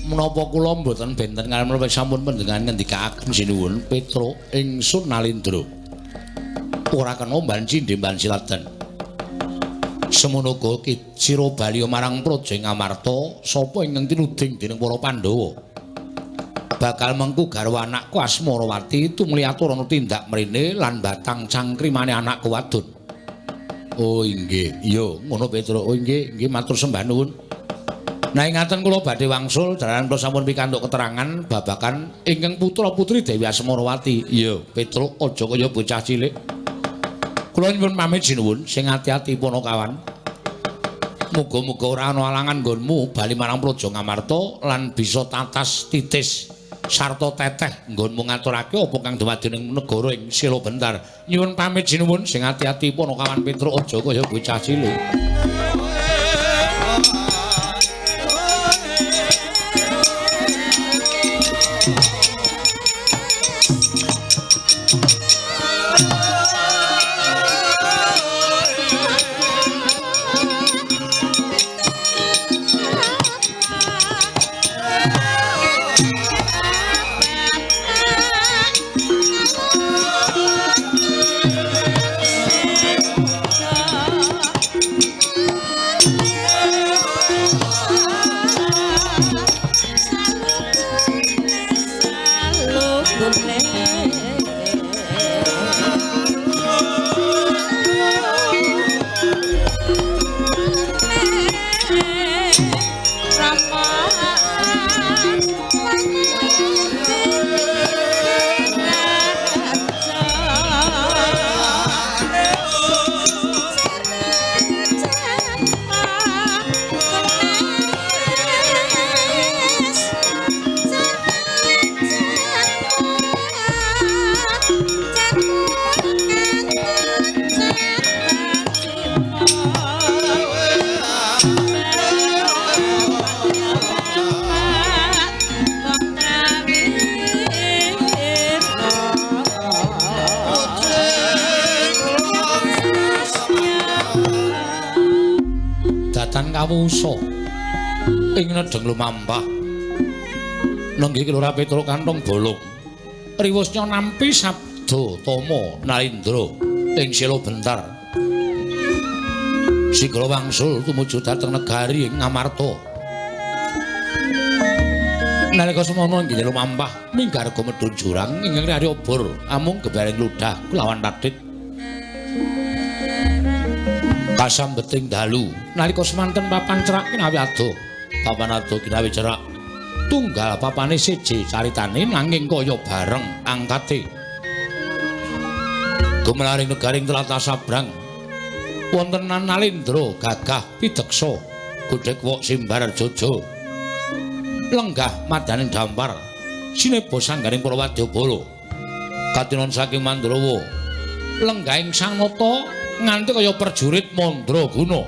Menapa kula mboten benten kaliyan menapa sampun pendengan ngendikaaken sinuwun Petruk ingsun Nalindra. Ora kena banci ndemban siladan. Semono uga sira bali marang Praja Ngamarta sapa ingkang tinuding dening para Pandhawa. Bakal mengku garwa anakku Asmarawati tumuli aturana tindak mrene lan batang cangkrimane anakku wadon. Oh inggih, iya ngono Petruk. Oh inggih, inggih matur sembah nuwun. Nah ingaten kula badhe wangsul jalaran kula sampun pikantuk keterangan babagan ingkang putra-putri Dewi Asmarawati. Iya, Petruk aja kaya bocah cilik. Kula nyuwun pamit sinuwun sing ati-ati Panakawan. Muga-muga ora ana alangan nggonmu bali marang Praja Ngamarta lan bisa tatas titis sarta teteh nggonmu ngaturake apa kang dumadi ning negara ing Sela Bentar. Nyuwun pamit sinuwun sing ati-ati Panakawan Petruk aja kaya bocah cilik. Kawusa ing nedheng lumampah nenggih Kelurahan Petruk kantong bolong riwusnya nampi sabda tama Nalindra ing Sela Bentar sigra wangsul tumuju dhateng negari ing Ngamarta. Nalika semono inggih lumampah minggarga medhun jurang ingkang ari obor amung gebaring ludah kelawan tadit. Kasambeting dalu nalika semanten papan cerak kinawi adoh, papan adoh kinawi cerak. Tunggal papane siji caritane nanging kaya bareng angkate. Gumelaring negaring tlatah sabrang wonten Nalendra gagah pideksa godhek wok simbar jojo. Lenggah madaning dampar sineba sanggaring para wadyabala. Katinon saking Mandrawa lenggahing Sanata nganti kaya prajurit mandraguna.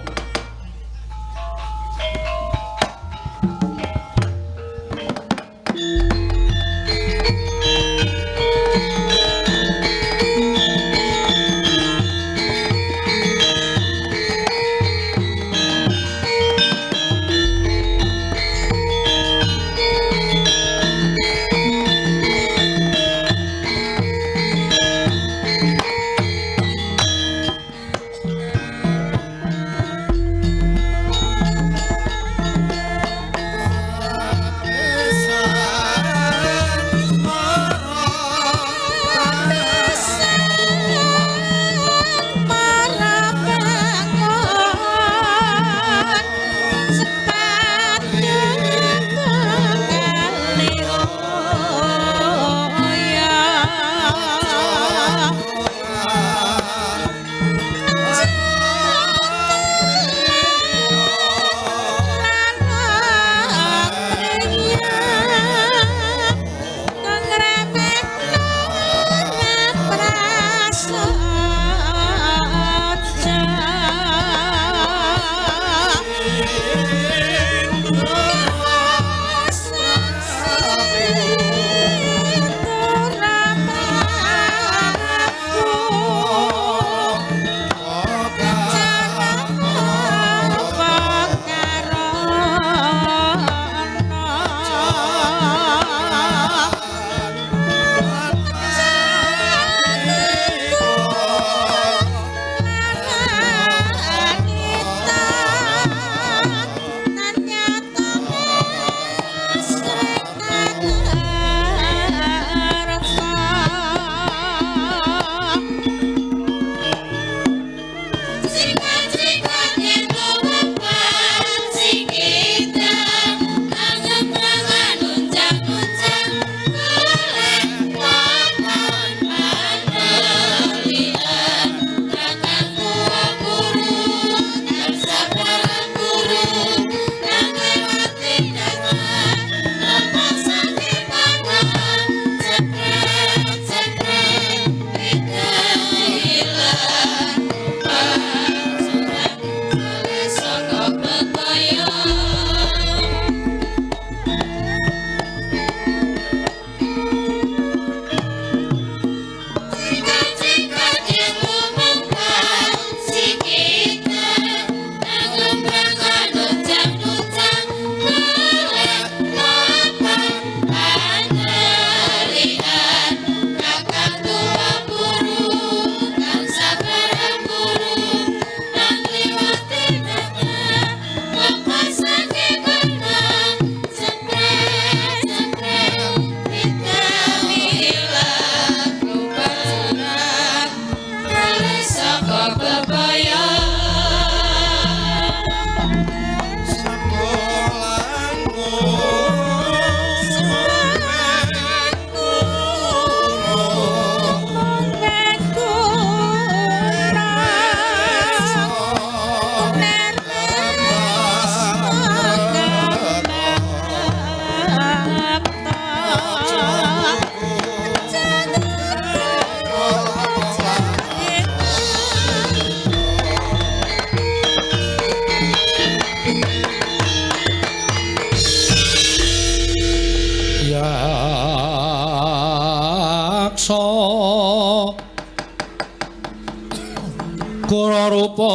Kura rupa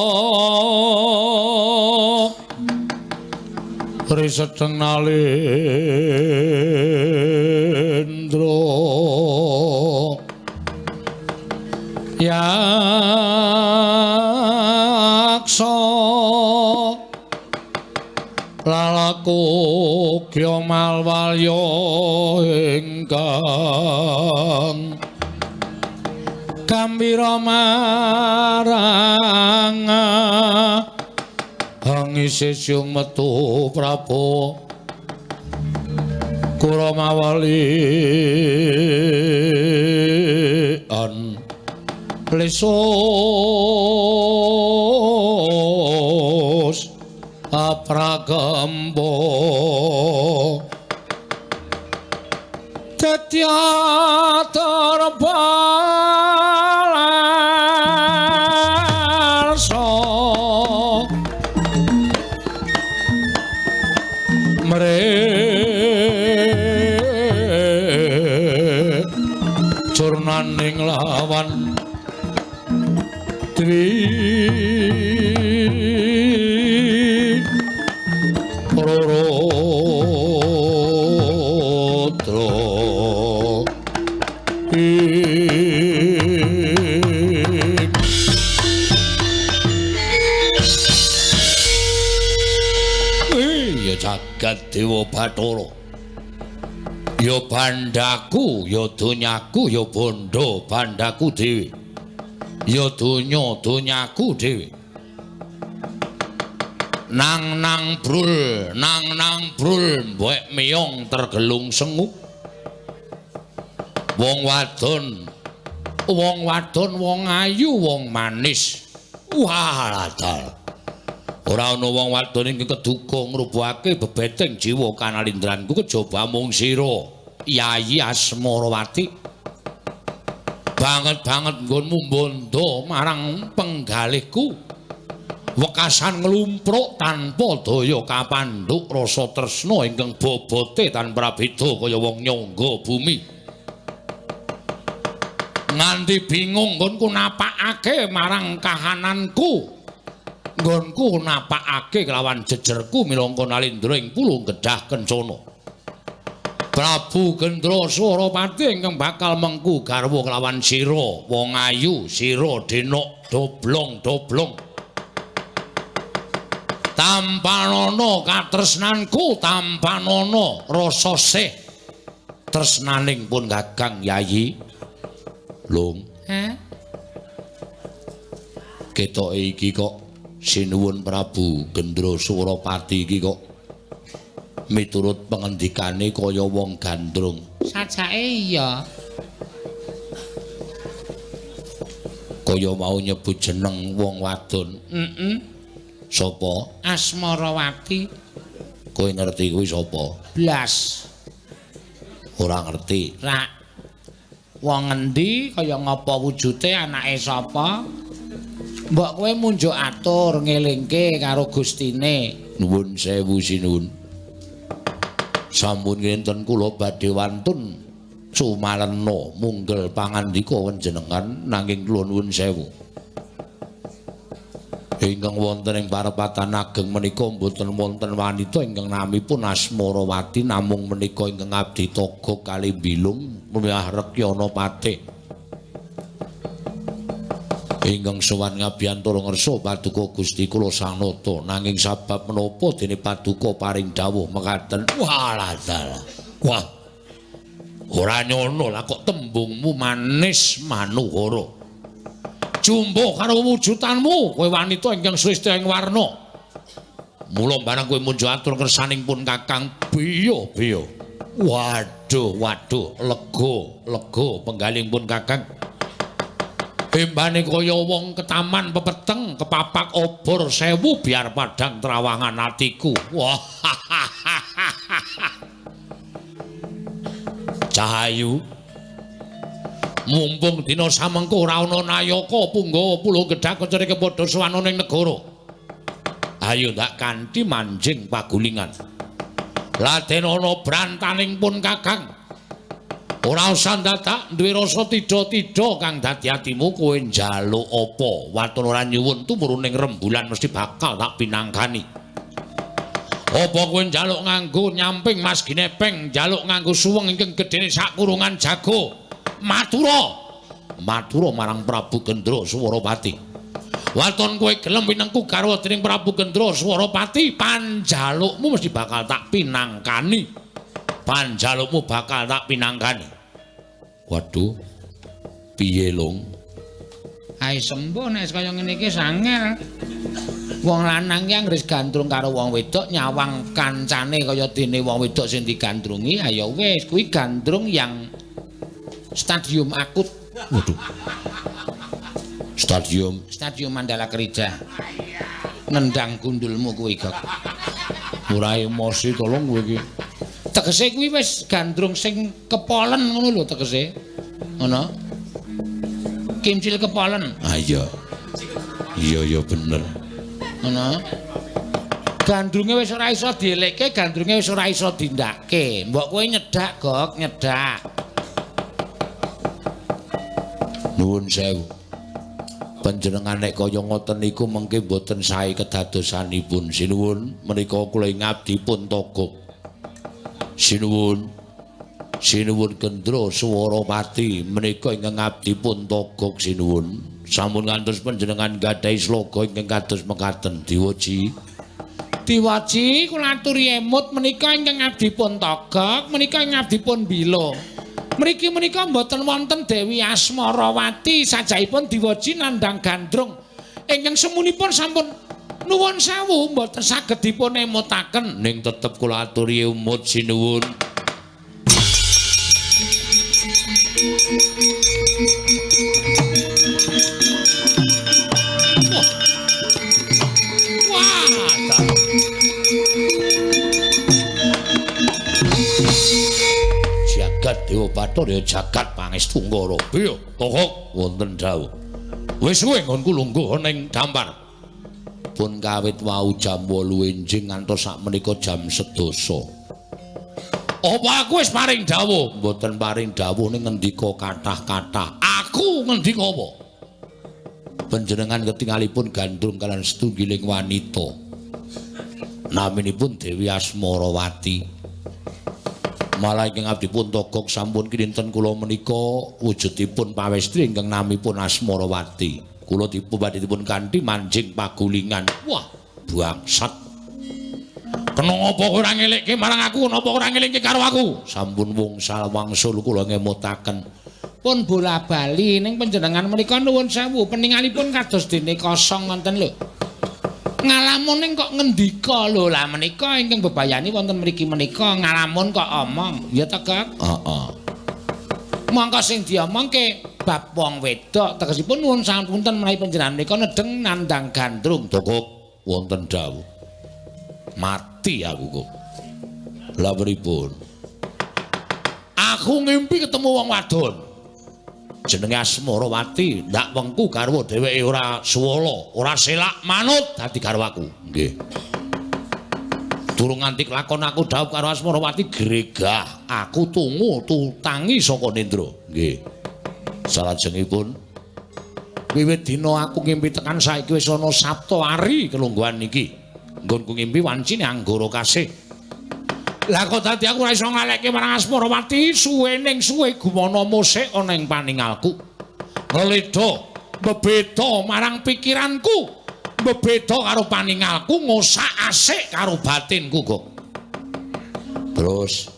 risedeng nalendra yaksa lalaku kya malwalya ingkang Gambira marang angise siung metu Prabu Kuramawali an lesos apragambo tetya terbalarsa mre jurnaning lawan dwi Rudra iya jagat Dewa Bathara, ya bandhaku, ya donyaku, ya bondo bandhaku dhewe, ya donya donyaku dhewe. Nang nang brul, nang nang brul, mbek miyong tergelung sengu. Wong wadon, wong wadon, wong ayu, wong manis. Wah, dal. Ora ana wong wadon ingkang keduga ngrubuhake bebeteng jiwa kanalindranku kejaba mung sira, Yayi Asmarawati. Banget-banget nggonmu bondo marang penggalihku. Wekasan nglumpruk tanpa daya kapandhuk rasa tresna ingkang bobote tanpa prabeda kaya wong nyangga bumi. Nganti bingung nggonku napakake marang kahananku. Nggonku napakake kelawan jejerku minangka nalindra ing pulung gedhah kencana. Prabu Gendra Surapati ingkang bakal mengku garwa kelawan sira wong ayu, sira denok doblong-doblong. Tampanana katresnanku, tampanana rasa sih tresnaning pun Kakang Yayi. Lung, ketoke iki kok sinuwun Prabu Gendra Surapati iki kok miturut pengendikane kaya wong gandrung. Sajake iya. Kaya mau nyebut jeneng wong wadon. Sapa? Asmarawati. Kowe ngerti kuwi sapa? Blas. Ora ngerti. Rak. Wong ngendi kaya ngapa wujude, anake sapa? Mbok kowe munjuk atur ngelingke karo gustine. Nuwun sewu sinuwun. Sampun ngenten kula badhe wantun sumalena munggel pangandika panjenengan, nanging kula nuwun sewu. Ingkang wonten ing parepatan ageng menika mboten wonten wanita ingkang namipun Asmarawati, namung menika ingkang abdi toga kali bilung miwah Rekyana Patih. Ingkang sowan ngabiyantara ngersa paduka Gusti kula Sang Nata, nanging sabab menapa dene paduka paring dawuh mekaten? Walah dalah. Wah. Ora nyono lah kok tembungmu manis manuhara. Jumbo karo wujudanmu, kowe wanita ingkang sresta ing warna. Mula barang kowe munjuk atur kersaning pun Kakang biyo-biyo. Waduh, waduh, lega, lega penggaling pun Kakang. Embane kaya wong ketaman pepeteng, kepapak obor sewu biar padang trawangan atiku. Wah. Cahayu. Mumpung dina samengko ora ana nayaka punggawa pulo gedhak kancane padha sowan ning negara. Ayo ndak kanthi manjing pagulingan. Laden ana brantaning pun Kakang. Ora usah dadak duwe rasa tidha-tidha kang dadi atimu kowe njaluk apa. Waton ora nyuwun tumurun ning rembulan mesti bakal tak pinangkani. Apa kowe njaluk nganggo nyamping Mas Ginepeng, njaluk nganggo suweng ingkang gedene sak kurungan jago. Matura, matura marang Prabu Gendra Suwarapati. Waton kowe gelem winengku garwa dening Prabu Gendra Suwarapati, panjalukmu mesti bakal tak pinangkani. Panjalukmu bakal tak pinangkani. Waduh, piye Lung? Ae sembuh nek kaya ngene iki sangel. Wong lanang ki anggere gandrung karo wong wedok nyawang kancane kaya dene wong wedok sing digandrungi, ya wis kuwi gandrung yang stadium akut. Waduh. Stadium Stadium Mandala Krida. Nendang gundulmu kuwi, Gok. Ora emosi tolong kowe iki. Tegese kuwi wis gandrung sing kepolen ngono lho tegese. Ngono. Kimcil kepolen. Ah iya. Iya ya bener. Ngono. Gandrunge wis ora iso dielekke, gandrunge wis ora iso dindake. Mbok kowe nyedak, Gok, nyedak. Nuwun sewu. Panjenengan nek kaya ngoten niku mengke mboten sae kedadosanipun. Sinuwun menika kula ngabdi pun togok. Sinuwun. Sinuwun Gendra Swarawati menika ingkang ngabdi pun togok sinuwun. Sampun ngantos panjenengan gadhahi sloga ingkang kados mekaten diwaji. Diwaji kula aturi emut menika ingkang ngabdi pun togok, menika ingkang ngabdi pun bila. Mriki menika mboten wonten Dewi Asmarawati sajaipun diwaji nandhang gandrung ingkang semunipun sampun nuwun sewu mboten saged dipun emutaken. Ning tetep kula aturi emut sinuwun. Jagat Dewa Bathara ya jagat Pangestu Nggara. Piye? Togok wonten dawuh. Wis suwe nggonku lungguh ning dampar. Pun kawit wau jam 8 enjing ngantos sakmenika jam 10. Apa aku wis paring dawuh? Mboten paring dawuh ning ngendika kathah-kathah. Aku ngendika apa? Panjenengan ketingalipun gandrung kalian setunggiling wanita. Naminipun Dewi Asmarawati. Malah ingkang abdi pun togok sampun kinten kula menika wujudipun pawestri ingkang namipun Asmarawati. Kula dipun badhe dipun kanthi manjing pagulingan. Wah, bangsat. Kena apa ora ngelekke marang aku, napa ora ngelingke karo aku? Sampun wungsal wangsul kula ngemutaken. Pun bola-bali ning panjenengan menika nuwun sewu peningalipun kados dene kosong ngoten lho. Ngalamun ning kok ngendika lho lah menika ingkang bebayani wonten mriki menika ngalamun kok omong ya ta Gok? Heeh. Mongko sing diomongke bab wong wedok tegesipun nuwun sapunten menawi panjenengan menika nedeng nandhang gandrung. Togok wonten dawuh. Mati aku kok. Lah pripun? Aku ngimpi ketemu wong wadon. Jenenge Asmarawati, ndak wengku garwa dheweke ora suwala, ora selak manut dadi garwaku. Nggih. Durung nganti kelakon aku dhawuh karo Asmarawati gregah, aku tungu tutangi saka nendra. Nggih. Salajengipun wiwit dina aku ngimpi tekan saiki wis ana Sapta Ari kelungguhan iki. Nggonku ngimpi wancine Anggara Kasih. Lah kok dadi aku ora iso ngalekke marang Asmarawati, suwe ning suwe gumana musik ana ing paningalku. Ngledha bebeda marang pikiranku, bebeda karo paningalku, ngosak-asik karo batinku kok. Terus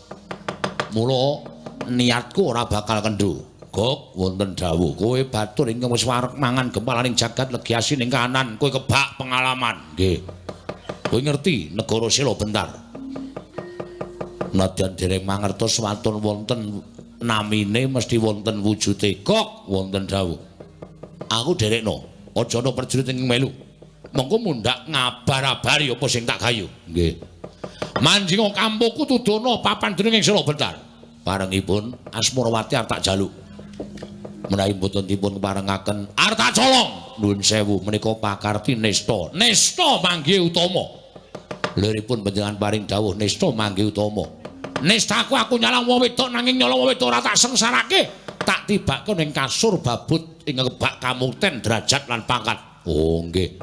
mula niatku ora bakal kendho. Gok wonten dawuh, kowe batur ingkang wis wareg mangan gempalaning jagat legi asin ing kanan, kowe kebak pengalaman. Nggih. Kowe ngerti negara Sela bentar. Nadyan dereng mangertos waton wonten namine mesti wonten wujude. Gok wonten dawuh. Aku derekno, aja ana prajurit ing melu. Mengko mundhak ngabar-abari apa sing tak gayu. Nggih. Manjinga kampungku tudono papan dening ing Sela Bentar. Parengipun Asmarawati arep tak jaluk. Menawi mboten dipun keparengaken arep tak colong. Nuwun sewu menika pakarti nista. Nista manggih utama. Liripun panjenengan paring dawuh nista manggih utama. Nistaku aku nyalang wong wedok nanging nyolong wong wedok ora tak sengsarake. Tak tibake ning kasur babut ing kebak kamukten derajat lan pangkat. Oh nggih.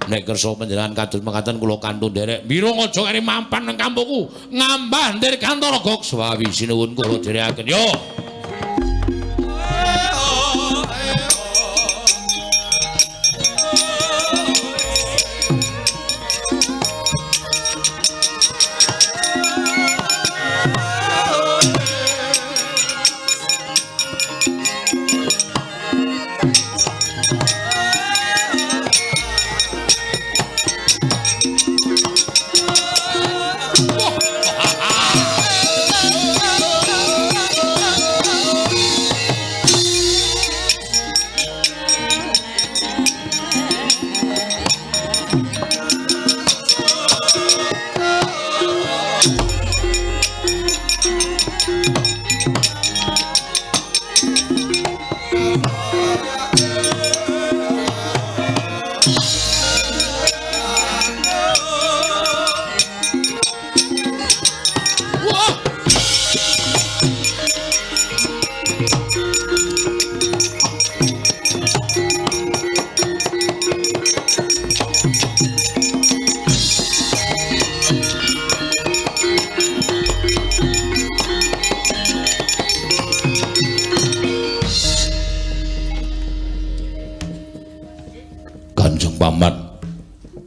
Nek kersa panjenengan kados mekaten kula kantun nderek. Mirung aja keri mampan nang kampungku. Ngambah ndir kantara gok swawi sinuwun kula dherekaken. Yo.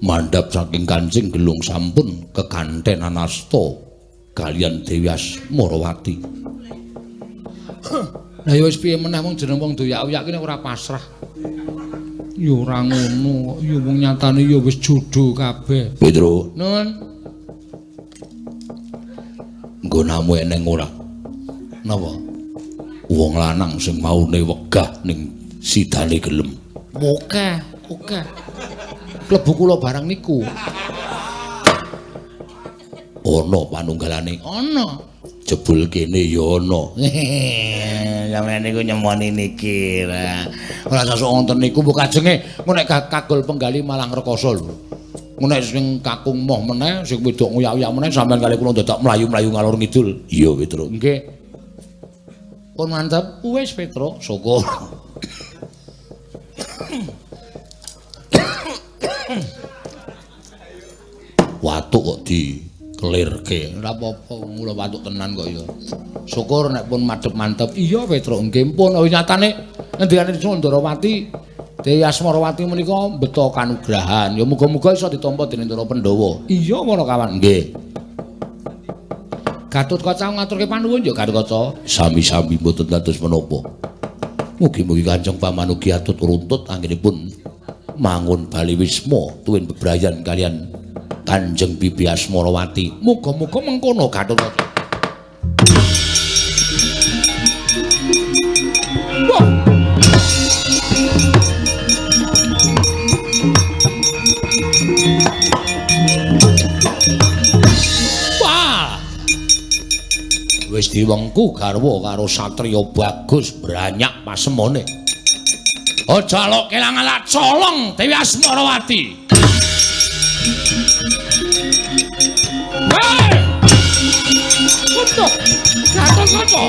Mandhap saking kancing gelung sampun kekantenan asta kaliyan Dewi Asmarawati. Lah ya wis piye meneh wong jeneng wong doyak-oyak ki nek ora pasrah. Ya ora ngono, ya wong nyatane ya wis jodho kabeh. Petro, nun. Nggonamu eneng ora? Napa? Wong lanang sing maune wegah ning sidane gelem. Oke, oke. Klebu kula barang niku. Ana panunggalane? Ana. Jebul kene ya ana. Sampeyan niku nyemoni niki. Ora sasuk wonten niku mbok kajenge engko nek kagol penggali malah ngrekoso lho. Engko nek sing kakung moh meneh, sing wedok nguyak-uyak meneh sampeyan kali kula dadak mlayu-mlayu ngalor ngidul. Iya, Petro. Nggih. Pun mantep. Wis, Petro, syukur. Watuk kok di kelirke. Ora apa-apa, kula watuk tenan kok ya. Syukur nek pun madhep mantep. Iya, Petro, nggih pun nyatane ngendikane Sundarawati Dewi Asmarawati menika mbeta kanugrahan. Ya muga-muga iso ditampa dening para Pandhawa. Iya ngono kawan. Nggih. Gatotkaca ngaturke panuwun ya Gatotkaca. Sami-sami mboten dados menapa. Mugi-mugi Kanjeng Paman ugi atut runtut anggenipun mangun bali wisma tuwin bebrayan kaliyan Kanjeng Bibi Asmarawati. Muga-muga mengkono Gatotkaca. Wah. Wah. Wis diwengku garwa karo satriya bagus branyak pasemone. Aja alok kelangan colong Dewi Asmarawati. Hei! Untuk Gatotkaca.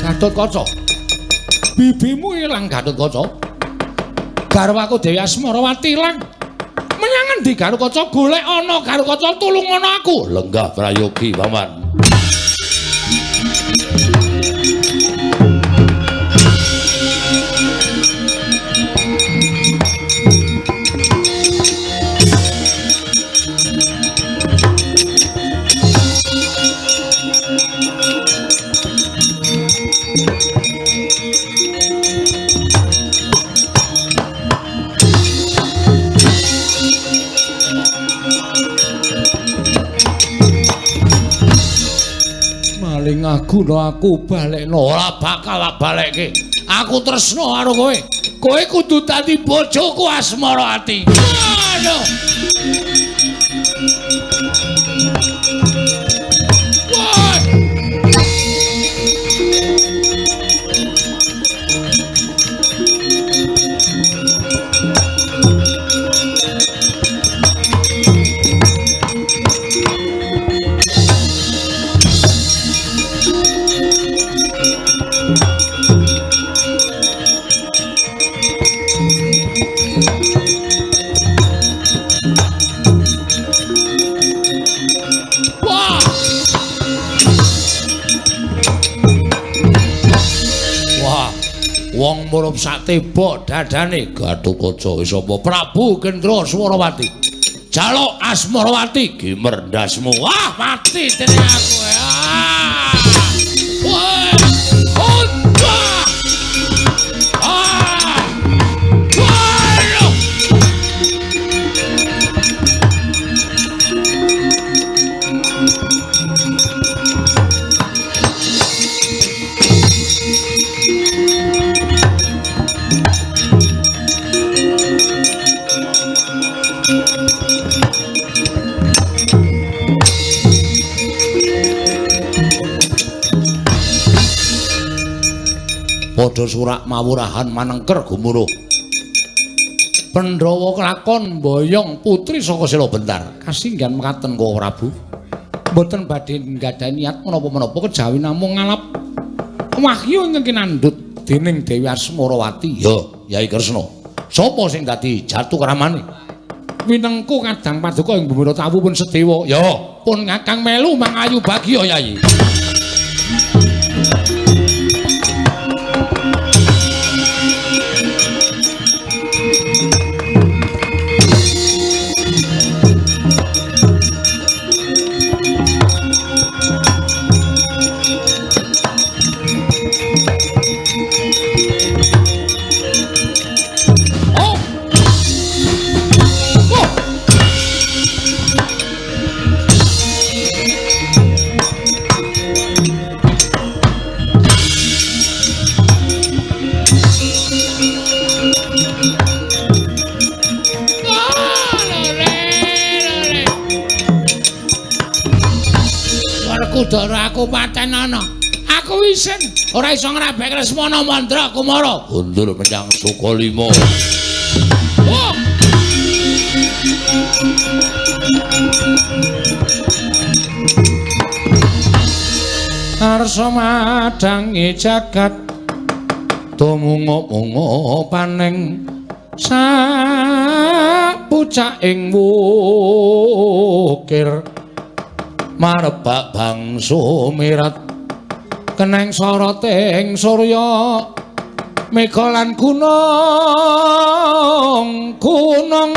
Gatotkaca. Bibimu ilang Gatotkaca. Garwaku Dewi Asmarawati ilang. Menyang endi Gatotkaca? Golek ana Gatotkaca, tulung ana aku. Lenggah prayogi, Paman. Guna aku balekno, ora bakal tak balekke. Aku tresno karo kowe. Kowe kudu dadi bojoku Asmarawati. Aduh. Wah. Wong murup sak tebok dadane Gatotkaca wis apa Prabu Gendra Swarawati. Jaluk Asmarawati gimer ndasmu. Wah, mati dening aku. Ah. Wah. Ah. Wah. Padha surak mawurahan manengker gumuruh. Pandhawa kelakon mboyong putri saka Sela Bentar. Kasinggihan mekaten Koko Prabu. Mboten badhe nggadahi niat menapa-menapa kejawi namung ngalap wahyu ingkang kinandhut dening Dewi Asmarawati. Ya, Yai Kresna. Sapa sing dadi jatu kramane? Winengku kadang paduka ing Bumi Tawu pun sedewa. Ya, pun ngakang melu mangayu bagya Yai. isin, ora iso ngrabek Lesmana Mandra Kumara. Mundur menyang Sukalima. Oh. Arsa madangi jagat tumunga-munga paning sapucaking wukir marebak bangsa mirat keneng soroting surya mega lan gunung gunung.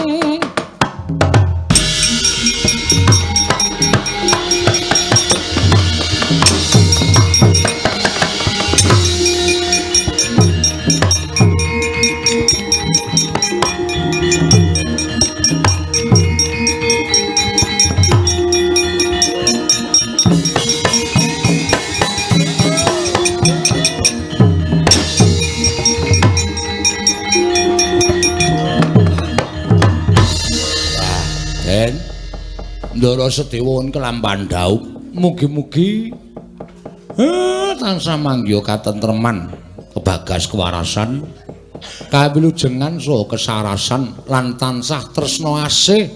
Ndara Sedewa kelampahan dhaup, mugi-mugi tansah manggiha katentreman, kebagas kewarasan, kawilujengan saha kesarasan lan tansah tresna asih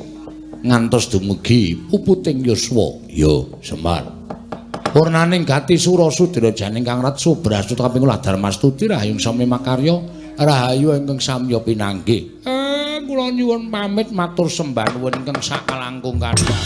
ngantos dumugi puputing yuswa. Ya, Semar. Purnaning gati sura sudra janing kang rat subrastut kaping kula Darmastuti rahayung sami makarya rahayu ingkang samya pinanggih. Kula nyuwun pamit matur sembah nuwun ingkang sakalangkung kathah.